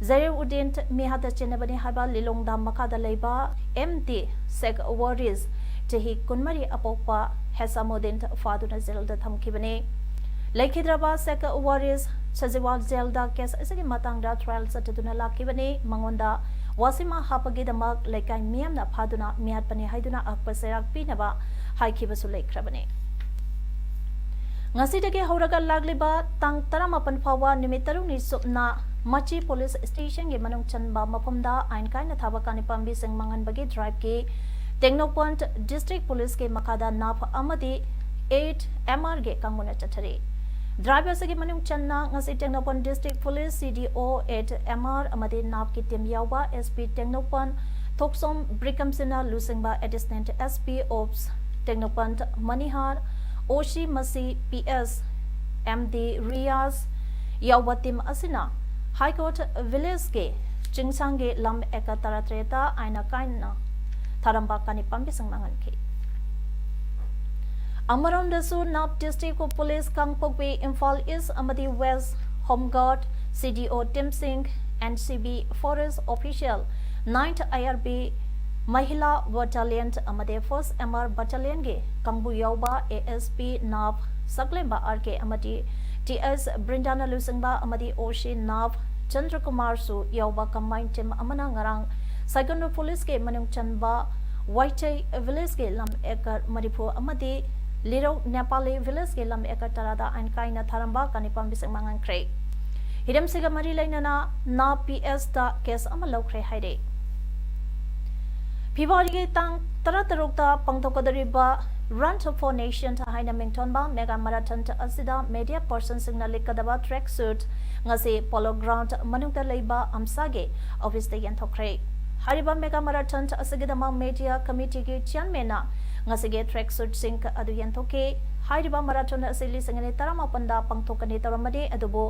ꯖꯩꯔꯦꯎꯗꯤꯟ ꯃꯤꯍꯥꯠꯇ ꯆꯦꯟꯅꯕꯅꯤ ꯍꯥꯏꯕ ꯂꯤꯂꯣꯡ ꯗꯥꯝ ꯃꯈꯥꯗ ꯂꯩꯕ M D ꯁꯦꯈ ꯋꯥꯔꯤꯁ ꯆꯍꯤ ꯀꯨꯟꯃꯔꯤ ꯑꯄꯣꯛꯄ ꯍꯦꯁꯥꯃꯨꯗꯤꯟ ꯐꯥꯗꯨꯅ ꯖꯦꯜꯗ ꯊꯝꯈꯤꯕꯅꯤ꯫ ꯂꯩꯈꯤꯗ꯭ꯔꯕ ꯁꯦꯈ ꯋꯥꯔꯤꯁ ꯁꯖꯤꯋꯥꯜ ꯖꯦꯜꯗ ꯀꯦꯁ ꯑꯁꯤꯒꯤ ꯃꯇꯥꯡꯗ ꯇ꯭ꯔꯥꯌꯦꯜ ꯆꯠꯊꯗꯨꯅ ꯂꯥꯛꯈꯤꯕꯅꯤ꯫ ꯃꯉꯣꯟꯗ ꯋꯥꯁꯤꯃꯥ ꯍꯥꯞꯄꯒꯤꯗꯃꯛ ꯂꯩꯀꯥꯏ ꯃꯤꯌꯥꯝꯅ ꯐꯥꯗꯨꯅ ꯃꯤꯍꯥꯠꯄꯅꯤ ꯍꯥꯏꯗꯨꯅ ꯑꯀꯨꯞꯄ ꯆꯩꯔꯥꯛ ꯄꯤꯅꯕ ꯍꯥꯏꯈꯤꯕꯁꯨ ꯂꯩꯈ꯭ꯔꯕꯅꯤ꯫ ꯉꯁꯤꯗꯒꯤ ꯍꯧꯔꯒ ꯂꯥꯛꯂꯤꯕ ꯇꯥꯡ ꯇꯔꯥꯃꯥꯄꯟ ꯐꯥꯎꯕ ꯅꯨꯃꯤꯠ ꯇꯔꯨꯛꯅꯤ ꯆꯨꯞꯅ ꯃꯆꯤ ꯄꯨꯂꯤꯁ ꯁ꯭ꯇꯦꯁꯟꯒꯤ ꯃꯅꯨꯡ ꯆꯟꯕ ꯃꯐꯝꯗ ꯑꯥꯏꯟ ꯀꯥꯏꯅ ꯊꯥꯕ ꯀꯥꯅꯤ ꯄꯥꯝꯕꯤꯁꯤꯡ ꯃꯥꯡꯍꯟꯕꯒꯤ ꯗ꯭ꯔꯥꯏꯚꯀꯤ ꯇꯦꯡꯅꯧꯄꯜ ꯗꯤꯁꯇ꯭ꯔꯤꯛ ꯄꯨꯂꯤꯁꯀꯤ ꯃꯈꯥꯗ ꯅꯥꯞ ꯑꯃꯗꯤ ꯑꯩꯠ ꯑꯦꯝ ꯑꯥꯔꯒꯤ ꯀꯥꯡꯕꯨꯅ ꯆꯠꯊꯔꯤ꯫ ꯗ꯭ꯔꯥꯏꯚ ꯑꯁꯤꯒꯤ ꯃꯅꯨꯡ ꯆꯟꯅ ꯉꯁꯤ ꯇꯦꯡꯅꯧꯄꯜ ꯗꯤꯁꯇ꯭ꯔꯤꯛ ꯄꯨꯂꯤꯁ ꯁꯤ ꯗꯤ ꯑꯣ ꯑꯦꯠ ꯑꯦꯝ ꯑꯥꯔ ꯑꯃꯗꯤ ꯅꯥꯞꯀꯤ ꯇꯤꯝ ꯌꯥꯎꯕ ꯑꯦꯁ ꯄꯤ ꯇꯦꯡꯅꯧꯄꯜ ꯊꯣꯛꯆꯣꯝ ꯕ꯭ꯔꯤꯀꯝꯁꯤꯅ ꯂꯨꯆꯤꯡꯕ ꯑꯦꯗꯤꯁꯅꯦꯜ ꯑꯦꯁ ꯄꯤ ꯑꯣꯞꯁ ꯇꯦꯡꯅꯧꯄꯜ ꯃꯅꯤꯍꯥꯔ, ꯑꯣ ꯁꯤ ꯃꯁꯤ P S M D Riyaz ꯌꯥꯎꯕ ꯇꯤꯝ ꯑꯁꯤꯅ ꯍꯥꯏꯀꯣꯠ ꯚꯤꯂꯦꯖꯀꯤ ꯆꯤꯡꯁꯥꯡꯒꯤ ꯂꯝ ꯑꯦꯀꯔ ꯇꯔꯥꯇꯔꯦꯠꯇ ꯑꯥꯏꯟ ꯀꯥꯏꯅ ꯊꯥꯔꯝꯕ ꯀꯥꯅꯤ ꯄꯥꯝꯕꯤꯁꯤꯡ ꯃꯥꯡꯍꯟꯈꯤ꯫ ꯑꯃꯔꯣꯝꯗꯁꯨ ꯅꯥꯞ district police Kangpokpi, Imphal East ꯑꯃꯗꯤ West home guard, C D O ꯇꯤꯝꯁꯤꯡ, N C B forest official, ninth I R B Mahila battalion ꯑꯃꯗꯤ ꯐꯥꯔꯁ ꯑꯦꯝ ꯑꯥꯔ ꯕꯠꯇꯥꯂꯤꯌꯟꯒꯤ ꯀꯥꯡꯕꯨ ꯌꯥꯎꯕ ꯑꯦ ꯑꯦꯁ ꯄꯤ ꯅꯥꯞ ꯁꯛꯂꯦꯝꯕ ꯑꯥꯔ ꯀꯦ ꯑꯃꯗꯤ ꯇꯤ ꯑꯦꯁ ꯕ꯭ꯔꯤꯟꯗꯥꯅ ꯂꯨꯆꯤꯡꯕ ꯑꯃꯗꯤ ꯑꯣ ꯁꯤ ꯅꯥꯞ ꯆꯟꯗ꯭ꯔꯀꯨꯃꯥꯔꯁꯨ ꯌꯥꯎꯕ ꯀꯝꯕꯥꯏꯟ ꯇꯤꯝ ꯑꯃꯅ ꯉꯔꯥꯡ ꯁꯥꯏꯒꯣꯟꯗ ꯄꯨꯂꯤꯁꯀꯤ ꯃꯅꯨꯡ ꯆꯟꯕ ꯋꯥꯏꯆꯩ ꯚꯤꯂꯦꯖꯀꯤ ꯂꯝ ꯑꯦꯀꯔ ꯃꯔꯤꯐꯨ ꯑꯃꯗꯤ ꯂꯤꯔꯧ ꯅꯦꯄꯥꯂꯤ ꯚꯤꯂꯦꯖꯀꯤ ꯂꯝ ꯑꯦꯀꯔ ꯇꯔꯥꯗ ꯑꯥꯏꯟ ꯀꯥꯏꯅ ꯊꯥꯔꯝꯕ ꯀꯥꯅꯤ ꯄꯥꯝꯕꯤꯁꯤꯡ ꯃꯥꯡꯍꯟꯈ꯭ꯔꯦ꯫ ꯍꯤꯔꯝꯁꯤꯒ ꯃꯔꯤ ꯂꯩꯅꯅ ꯅꯥꯞ ꯄꯤ ꯑꯦꯁꯇ ꯀꯦꯁ ꯑꯃ ꯂꯧꯈ꯭ꯔꯦ ꯍꯥꯏꯔꯦ꯫ ꯐꯦꯕ꯭ꯔꯨꯋꯥꯔꯤꯒꯤ ꯇꯥꯡ ꯇꯔꯥꯇꯔꯨꯛꯇ ꯄꯥꯡꯊꯣꯛꯀꯗꯧꯔꯤꯕ Run for Nation ꯍꯥꯏꯅ ꯃꯤꯡꯊꯣꯟꯕ ꯃꯦꯒꯥ ꯃꯔꯥꯊꯟ ꯑꯁꯤꯗ ꯃꯦꯗꯤꯌꯥ ꯄꯔꯁꯟꯁꯤꯡꯅ ꯂꯤꯠꯀꯗꯕ ꯇ꯭ꯔꯦꯛ ꯁꯨꯠ ꯉꯁꯤ ꯄꯣꯂꯣ ꯒ꯭ꯔꯥꯎꯟꯗ ꯃꯅꯨꯡꯗ ꯂꯩꯕ ꯑꯝꯁꯥꯒꯤ ꯑꯣꯐꯤꯁꯇ ꯌꯦꯟꯊꯣꯛꯈ꯭ꯔꯦ꯫ ꯍꯥꯏꯔꯤꯕ ꯃꯦꯒꯥ ꯃꯔꯥꯊꯟ ꯑꯁꯤꯒꯤꯗꯃꯛ ꯃꯦꯗꯤꯌꯥ ꯀꯃꯤꯇꯤꯒꯤ ꯆꯤꯌꯔꯃꯦꯟꯅ ꯉꯁꯤꯒꯤ ꯇ꯭ꯔꯦꯛ ꯁꯨꯠꯁꯤꯡ ꯑꯗꯨ ꯌꯦꯟꯊꯣꯛꯈꯤ꯫ ꯍꯥꯏꯔꯤꯕ ꯃꯔꯥꯊꯣꯟ ꯑꯁꯤ ꯂꯤꯁꯤꯡ ꯑꯅꯤ ꯇꯔꯥꯃꯥꯄꯟꯗ ꯄꯥꯡꯊꯣꯛꯀꯅꯤ ꯇꯧꯔꯝꯕꯅꯤ, ꯑꯗꯨꯕꯨ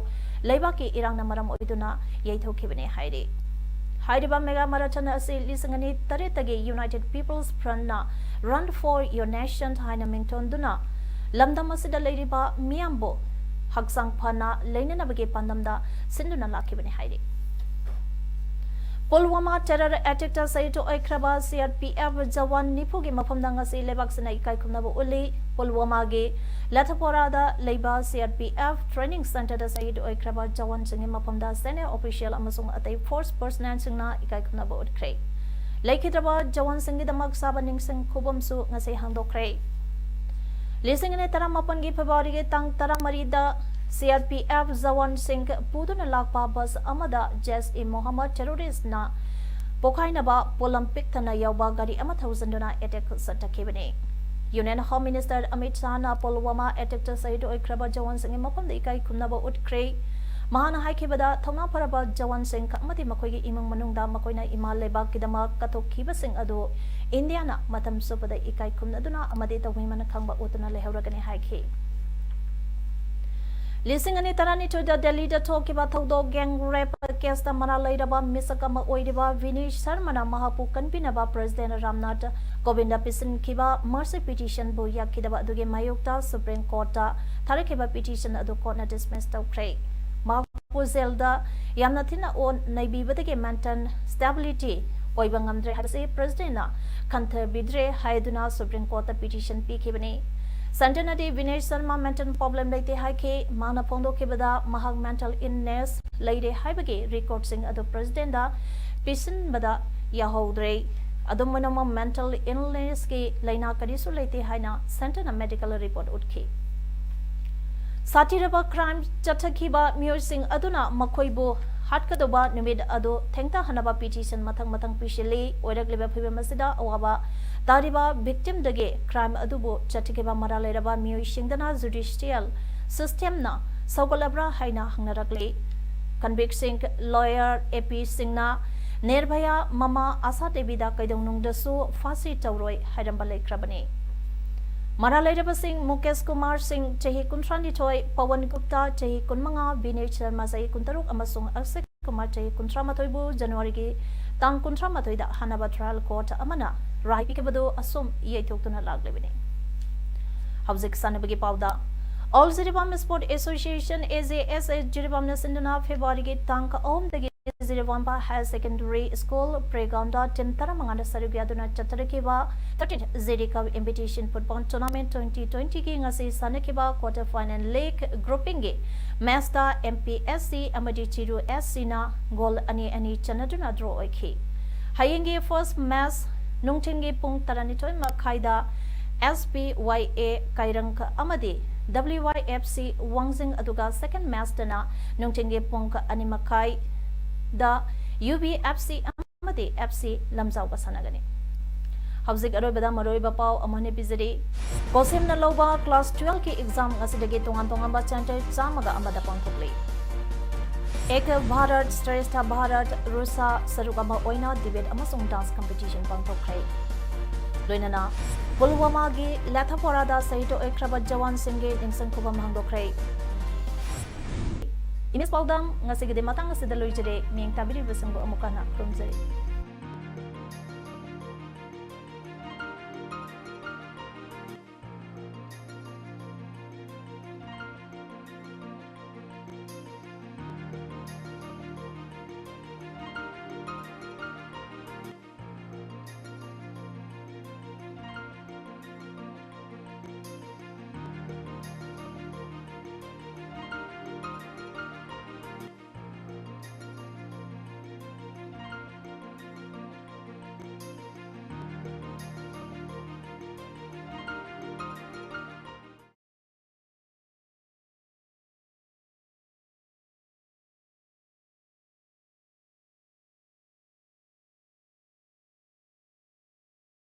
ꯂꯩꯕꯥꯛꯀꯤ ꯏꯔꯥꯡꯅ ꯃꯔꯝ ꯑꯣꯏꯗꯨꯅ ꯌꯩꯊꯣꯛꯈꯤꯕꯅꯤ ꯍꯥꯏꯔꯤ꯫ ꯍꯥꯏꯔꯤꯕ ꯃꯦꯒꯥ ꯃꯔꯥꯊꯣꯟ ꯑꯁꯤ ꯂꯤꯁꯤꯡ ꯑꯅꯤ ꯇꯔꯦꯠꯇꯒꯤ ꯌꯨꯅꯥꯏꯇꯦꯗ ꯄꯤꯄꯜꯁ ꯐ꯭ꯔꯟꯠꯅ Run for Your Nation ꯍꯥꯏꯅ ꯃꯤꯡꯊꯣꯟꯗꯨꯅ ꯂꯝꯗꯝ ꯑꯁꯤꯗ ꯂꯩꯔꯤꯕ ꯃꯤꯌꯥꯝꯕꯨ ꯍꯛꯆꯥꯡ ꯐꯅ ꯂꯩꯅꯅꯕꯒꯤ ꯄꯥꯟꯗꯝꯗ ꯁꯤꯟꯗꯨꯅ ꯂꯥꯛꯈꯤꯕꯅꯤ ꯍꯥꯏꯔꯤ꯫ ꯄꯨꯜꯋꯥꯃꯥ terror attackꯇ ꯁꯍꯤꯗ ꯑꯣꯏꯈ꯭ꯔꯕ C R P F Jawan ꯅꯤꯐꯨꯒꯤ ꯃꯐꯝꯗ ꯉꯁꯤ ꯂꯩꯕꯥꯛꯁꯤꯅ ꯏꯀꯥꯏ ꯈꯨꯝꯅꯕ ꯎꯠꯂꯤ꯫ ꯄꯨꯜꯋꯥꯃꯥꯒꯤ ꯂꯦꯊꯄꯣꯔꯥꯗ ꯂꯩꯕ C R P F training centreꯗ ꯁꯍꯤꯗ ꯑꯣꯏꯈ꯭ꯔꯕ ꯖꯋꯥꯟꯁꯤꯡꯒꯤ ꯃꯐꯝꯗ senior official ꯑꯃꯁꯨꯡ ꯑꯇꯩ force personnelꯁꯤꯡꯅ ꯏꯀꯥꯏ ꯈꯨꯝꯅꯕ ꯎꯠꯈ꯭ꯔꯦ꯫ ꯂꯩꯈꯤꯗ꯭ꯔꯕ ꯖꯋꯥꯟꯁꯤꯡꯒꯤꯗꯃꯛ ꯁꯥꯕ ꯅꯤꯡꯁꯤꯡ ꯈꯨꯕꯝꯁꯨ ꯉꯁꯤ ꯍꯥꯡꯗꯣꯛꯈ꯭ꯔꯦ꯫ ꯂꯤꯁꯤꯡ ꯑꯅꯤ ꯇꯔꯥꯃꯥꯄꯟꯒꯤ ꯐꯦꯕ꯭ꯔꯨꯋꯥꯔꯤꯒꯤ ꯇꯥꯡ ꯇꯔꯥꯃꯔꯤꯗ C R P F ꯖꯋꯥꯟꯁꯤꯡ ꯄꯨꯗꯨꯅ ꯂꯥꯛꯄ ꯕꯁ ꯑꯃꯗ ꯖꯩꯁ-ꯏ-ꯃꯣꯍꯝꯃꯗ terroristꯅ ꯄꯣꯈꯥꯏꯅꯕ ꯄꯣꯠꯂꯝ ꯄꯤꯛ ꯊꯟꯅ ꯌꯥꯎꯕ ꯒꯥꯔꯤ ꯑꯃ ꯊꯧꯖꯤꯟꯗꯨꯅ attack ꯆꯠꯊꯈꯤꯕꯅꯤ꯫ Union Home Minister Amit ꯁꯥꯍꯅ ꯄꯨꯜꯋꯥꯃꯥ attackꯇ ꯁꯍꯤꯗ ꯑꯣꯏꯈ꯭ꯔꯕ ꯖꯋꯥꯟꯁꯤꯡꯒꯤ ꯃꯐꯝꯗ ꯏꯀꯥꯏ ꯈꯨꯝꯅꯕ ꯎꯠꯈ꯭ꯔꯦ꯫ ꯃꯍꯥꯛꯅ ꯍꯥꯏꯈꯤꯕꯗ, ꯊꯧꯅꯥ ꯐꯔꯕ ꯖꯋꯥꯟꯁꯤꯡ ꯑꯃꯗꯤ ꯃꯈꯣꯏꯒꯤ ꯏꯃꯨꯡ ꯃꯅꯨꯡꯗ ꯃꯈꯣꯏꯅ ꯏꯃꯥ ꯂꯩꯕꯥꯛꯀꯤꯗꯃꯛ ꯀꯠꯊꯣꯛꯈꯤꯕꯁꯤꯡ ꯑꯗꯨ ꯏꯟꯗꯤꯌꯥꯅ ꯃꯇꯝ ꯆꯨꯞꯄꯗ ꯏꯀꯥꯏ ꯈꯨꯝꯅꯗꯨꯅ ꯑꯃꯗꯤ ꯇꯧꯍꯩꯃꯅ ꯈꯪꯕ ꯎꯠꯇꯨꯅ ꯂꯩꯍꯧꯔꯒꯅꯤ ꯍꯥꯏꯈꯤ꯫ ꯂꯤꯁꯤꯡ ꯑꯅꯤ ꯇꯔꯥꯅꯤꯊꯣꯏꯗ ꯗꯦꯜꯂꯤꯗ ꯊꯣꯛꯈꯤꯕ ꯊꯧꯗꯣꯛ gang rape caseꯇ ꯃꯔꯥꯜ ꯂꯩꯔꯕ ꯃꯤꯁꯛ ꯑꯃ ꯑꯣꯏꯔꯤꯕ ꯚꯤꯅꯦꯁ ꯁꯔꯃꯅ ꯃꯍꯥꯛꯄꯨ ꯀꯟꯕꯤꯅꯕ President ꯔꯥꯝꯅꯥꯊ ꯀꯣꯕꯤꯟꯗ ꯄꯤꯁꯤꯟꯈꯤꯕ mercy petitionꯕꯨ ꯌꯥꯈꯤꯗꯕ ꯑꯗꯨꯒꯤ ꯃꯥꯌꯣꯛꯇ Supreme Courtꯇ ꯊꯥꯔꯛꯈꯤꯕ petition ꯑꯗꯨ courtꯅ dismiss ꯇꯧꯈ꯭ꯔꯦ꯫ ꯃꯍꯥꯛꯄꯨ jailꯗ ꯌꯥꯝꯅ ꯊꯤꯅ ꯑꯣ-, ꯅꯩꯕꯤꯕꯗꯒꯤ mental stability ꯑꯣꯏꯕ ꯉꯝꯗ꯭ꯔꯦ ꯍꯥꯏꯕꯁꯤ Presidentꯅ ꯈꯟꯊꯕꯤꯗ꯭ꯔꯦ ꯍꯥꯏꯗꯨꯅ Supreme Courtꯇ petition ꯄꯤꯈꯤꯕꯅꯤ꯫ Centreꯅꯗꯤ ꯚꯤꯅꯦꯁ Sharma mental problem ꯂꯩꯇꯦ ꯍꯥꯏꯈꯤ꯫ ꯃꯥꯅ ꯐꯣꯡꯗꯣꯛꯈꯤꯕꯗ ꯃꯍꯥꯛ mental illness ꯂꯩꯔꯦ ꯍꯥꯏꯕꯒꯤ recordꯁꯤꯡ ꯑꯗꯨ Presidentꯗ ꯄꯤꯁꯤꯟꯕꯗ ꯌꯥꯍꯧꯗ꯭ꯔꯦ꯫ ꯑꯗꯨꯝ ꯑꯣꯏꯅꯃꯛ, mental illnessꯀꯤ ꯂꯥꯏꯅꯥ ꯀꯔꯤꯁꯨ ꯂꯩꯇꯦ ꯍꯥꯏꯅ Centreꯅ medical report ꯎꯠꯈꯤ꯫ ꯁꯥꯊꯤꯔꯕ crime ꯆꯠꯊꯈꯤꯕ ꯃꯤꯑꯣꯏꯁꯤꯡ ꯑꯗꯨꯅ ꯃꯈꯣꯏꯕꯨ ꯍꯥꯠꯀꯗꯧꯕ ꯅꯨꯃꯤꯠ ꯑꯗꯨ ꯊꯦꯡꯊꯍꯟꯅꯕ petition ꯃꯊꯪ ꯃꯊꯪ ꯄꯤꯁꯤꯜꯂꯤ꯫ ꯑꯣꯏꯔꯛꯂꯤꯕ ꯐꯤꯕꯝ ꯑꯁꯤꯗ ꯑꯋꯥꯕ ꯇꯥꯔꯤꯕ victimꯗꯒꯤ crime ꯑꯗꯨꯕꯨ ꯆꯠꯊꯈꯤꯕ ꯃꯔꯥꯜ ꯂꯩꯔꯕ ꯃꯤꯑꯣꯏꯁꯤꯡꯗꯅ judicial systemꯅ ꯁꯧꯒꯠꯂꯕ꯭ꯔꯥ ꯍꯥꯏꯅ ꯍꯪꯅꯔꯛꯂꯤ꯫ Convictꯁꯤꯡ lawyer, APꯁꯤꯡꯅ ꯅꯤꯔꯚꯌꯥ ꯃꯃꯥ ꯑꯥꯁꯥ ꯗꯦꯕꯤꯗ ꯀꯩꯗꯧꯅꯨꯡꯗꯁꯨ ꯐꯥꯁꯤ ꯇꯧꯔꯣꯏ ꯍꯥꯏꯔꯝꯕ ꯂꯩꯈ꯭ꯔꯕꯅꯤ꯫ ꯃꯔꯥꯜ ꯂꯩꯔꯕꯁꯤꯡ ꯃꯨꯀꯦꯁ ꯀꯨꯃꯥꯔ ꯁꯤꯡ, ꯆꯍꯤ ꯀꯨꯟꯊ꯭ꯔꯥꯅꯤꯊꯣꯏ, ꯄꯋꯟ ꯒꯨꯞꯇꯥ, ꯆꯍꯤ ꯀꯨꯟꯃꯉꯥ, ꯚꯤꯅꯦꯁ ꯁꯔꯃ, ꯆꯍꯤ ꯀꯨꯟꯇꯔꯨꯛ, ꯑꯃꯁꯨꯡ ꯑꯛꯁꯦ ꯀꯨꯃꯥꯔ, ꯆꯍꯤ ꯀꯨꯟꯊ꯭ꯔꯥꯃꯥꯊꯣꯏꯕꯨ Januaryꯒꯤ ꯇꯥꯡ ꯀꯨꯟꯊ꯭ꯔꯥꯃꯥꯊꯣꯏꯗ ꯍꯥꯟꯅꯕ trial court ꯑꯃꯅ ꯔꯥꯏ ꯄꯤꯈꯤꯕꯗꯨ ꯑꯁꯨꯝ ꯌꯩꯊꯣꯛꯇꯨꯅ ꯂꯥꯛꯂꯤꯕꯅꯤ꯫ ꯍꯧꯖꯤꯛ ꯁꯥꯟꯅꯕꯒꯤ ꯄꯥꯎꯗ꯫ All Jiribam Sport Association, AJSA, ꯖꯤꯔꯤꯕꯥꯝꯅ ꯁꯤꯟꯗꯨꯅ Februaryꯒꯤ ꯇꯥꯡ ꯑꯍꯨꯝꯗꯒꯤ ꯖꯤꯔꯤꯕꯥꯝꯕ Higher Secondary School playgroundꯗ team ꯇꯔꯥꯃꯉꯥꯅ ꯁꯔꯨꯛ ꯌꯥꯗꯨꯅ ꯆꯠꯊꯔꯛꯈꯤꯕ thirteenth ꯖꯤꯔꯤ Cup Invitation Football Tournament twenty twentyꯒꯤ ꯉꯁꯤ ꯁꯥꯟꯅꯈꯤꯕ quarter final leg groupingꯒꯤ matchꯇ M P S C ꯑꯃꯗꯤ ꯆꯤꯔꯨ S Cꯅ goal ꯑꯅꯤ ꯑꯅꯤ ꯆꯟꯅꯗꯨꯅ draw ꯑꯣꯏꯈꯤ꯫ ꯍꯌꯦꯡꯒꯤ first match ꯅꯨꯡꯊꯤꯜꯒꯤ ꯄꯨꯡ ꯇꯔꯥꯅꯤꯊꯣꯏ ꯃꯈꯥꯏꯗ S P Y A ꯀꯩꯔꯪ ꯑꯃꯗꯤ W Y F C ꯋꯥꯡꯖꯤꯡ, ꯑꯗꯨꯒ second matchꯇꯅ ꯅꯨꯡꯊꯤꯜꯒꯤ ꯄꯨꯡ ꯑꯅꯤ ꯃꯈꯥꯏꯗ U B F C ꯑꯃꯗꯤ F C ꯂꯝꯖꯥꯎꯒ ꯁꯥꯟꯅꯒꯅꯤ꯫ ꯍꯧꯖꯤꯛ ꯑꯔꯣꯏꯕꯗ ꯃꯔꯨꯑꯣꯏꯕ ꯄꯥꯎ ꯑꯃꯨꯛ ꯍꯟꯅ ꯄꯤꯖꯔꯤ꯫ COHSEMꯅ ꯂꯧꯕ class twelveꯀꯤ exam ꯉꯁꯤꯗꯒꯤ ꯇꯣꯉꯥꯟ ꯇꯣꯉꯥꯟꯕ center ꯆꯥꯝꯃꯒ ꯑꯃꯗ ꯄꯥꯡꯊꯣꯛꯂꯤ꯫ Ek Bharat Shreshtha Bharat RUSA ꯁꯔꯨꯛ ꯑꯃ ꯑꯣꯏꯅ debate ꯑꯃꯁꯨꯡ dance competition ꯄꯥꯡꯊꯣꯛꯈ꯭ꯔꯦ꯫ ꯂꯣꯏꯅꯅ ꯄꯨꯜꯋꯥꯃꯥꯒꯤ ꯂꯦꯊꯥꯄꯣꯔꯥꯗ ꯁꯍꯤꯗ ꯑꯣꯏꯈ꯭ꯔꯕ ꯖꯋꯥꯟꯁꯤꯡꯒꯤ ꯅꯤꯡꯁꯤꯡ ꯈꯨꯕꯝ ꯍꯥꯡꯗꯣꯛꯈ꯭ꯔꯦ꯫ ꯏꯃꯦꯖ ꯄꯥꯎꯗꯝ ꯉꯁꯤꯒꯤꯗꯤ ꯃꯇꯥꯡ ꯑꯁꯤꯗ ꯂꯣꯏꯖꯔꯦ꯫ ꯃꯤꯠꯌꯦꯡ ꯇꯥꯕꯤꯔꯤꯕꯁꯤꯡꯕꯨ ꯑꯃꯨꯛ ꯍꯟꯅ ꯈꯨꯔꯨꯝꯖꯔꯤ꯫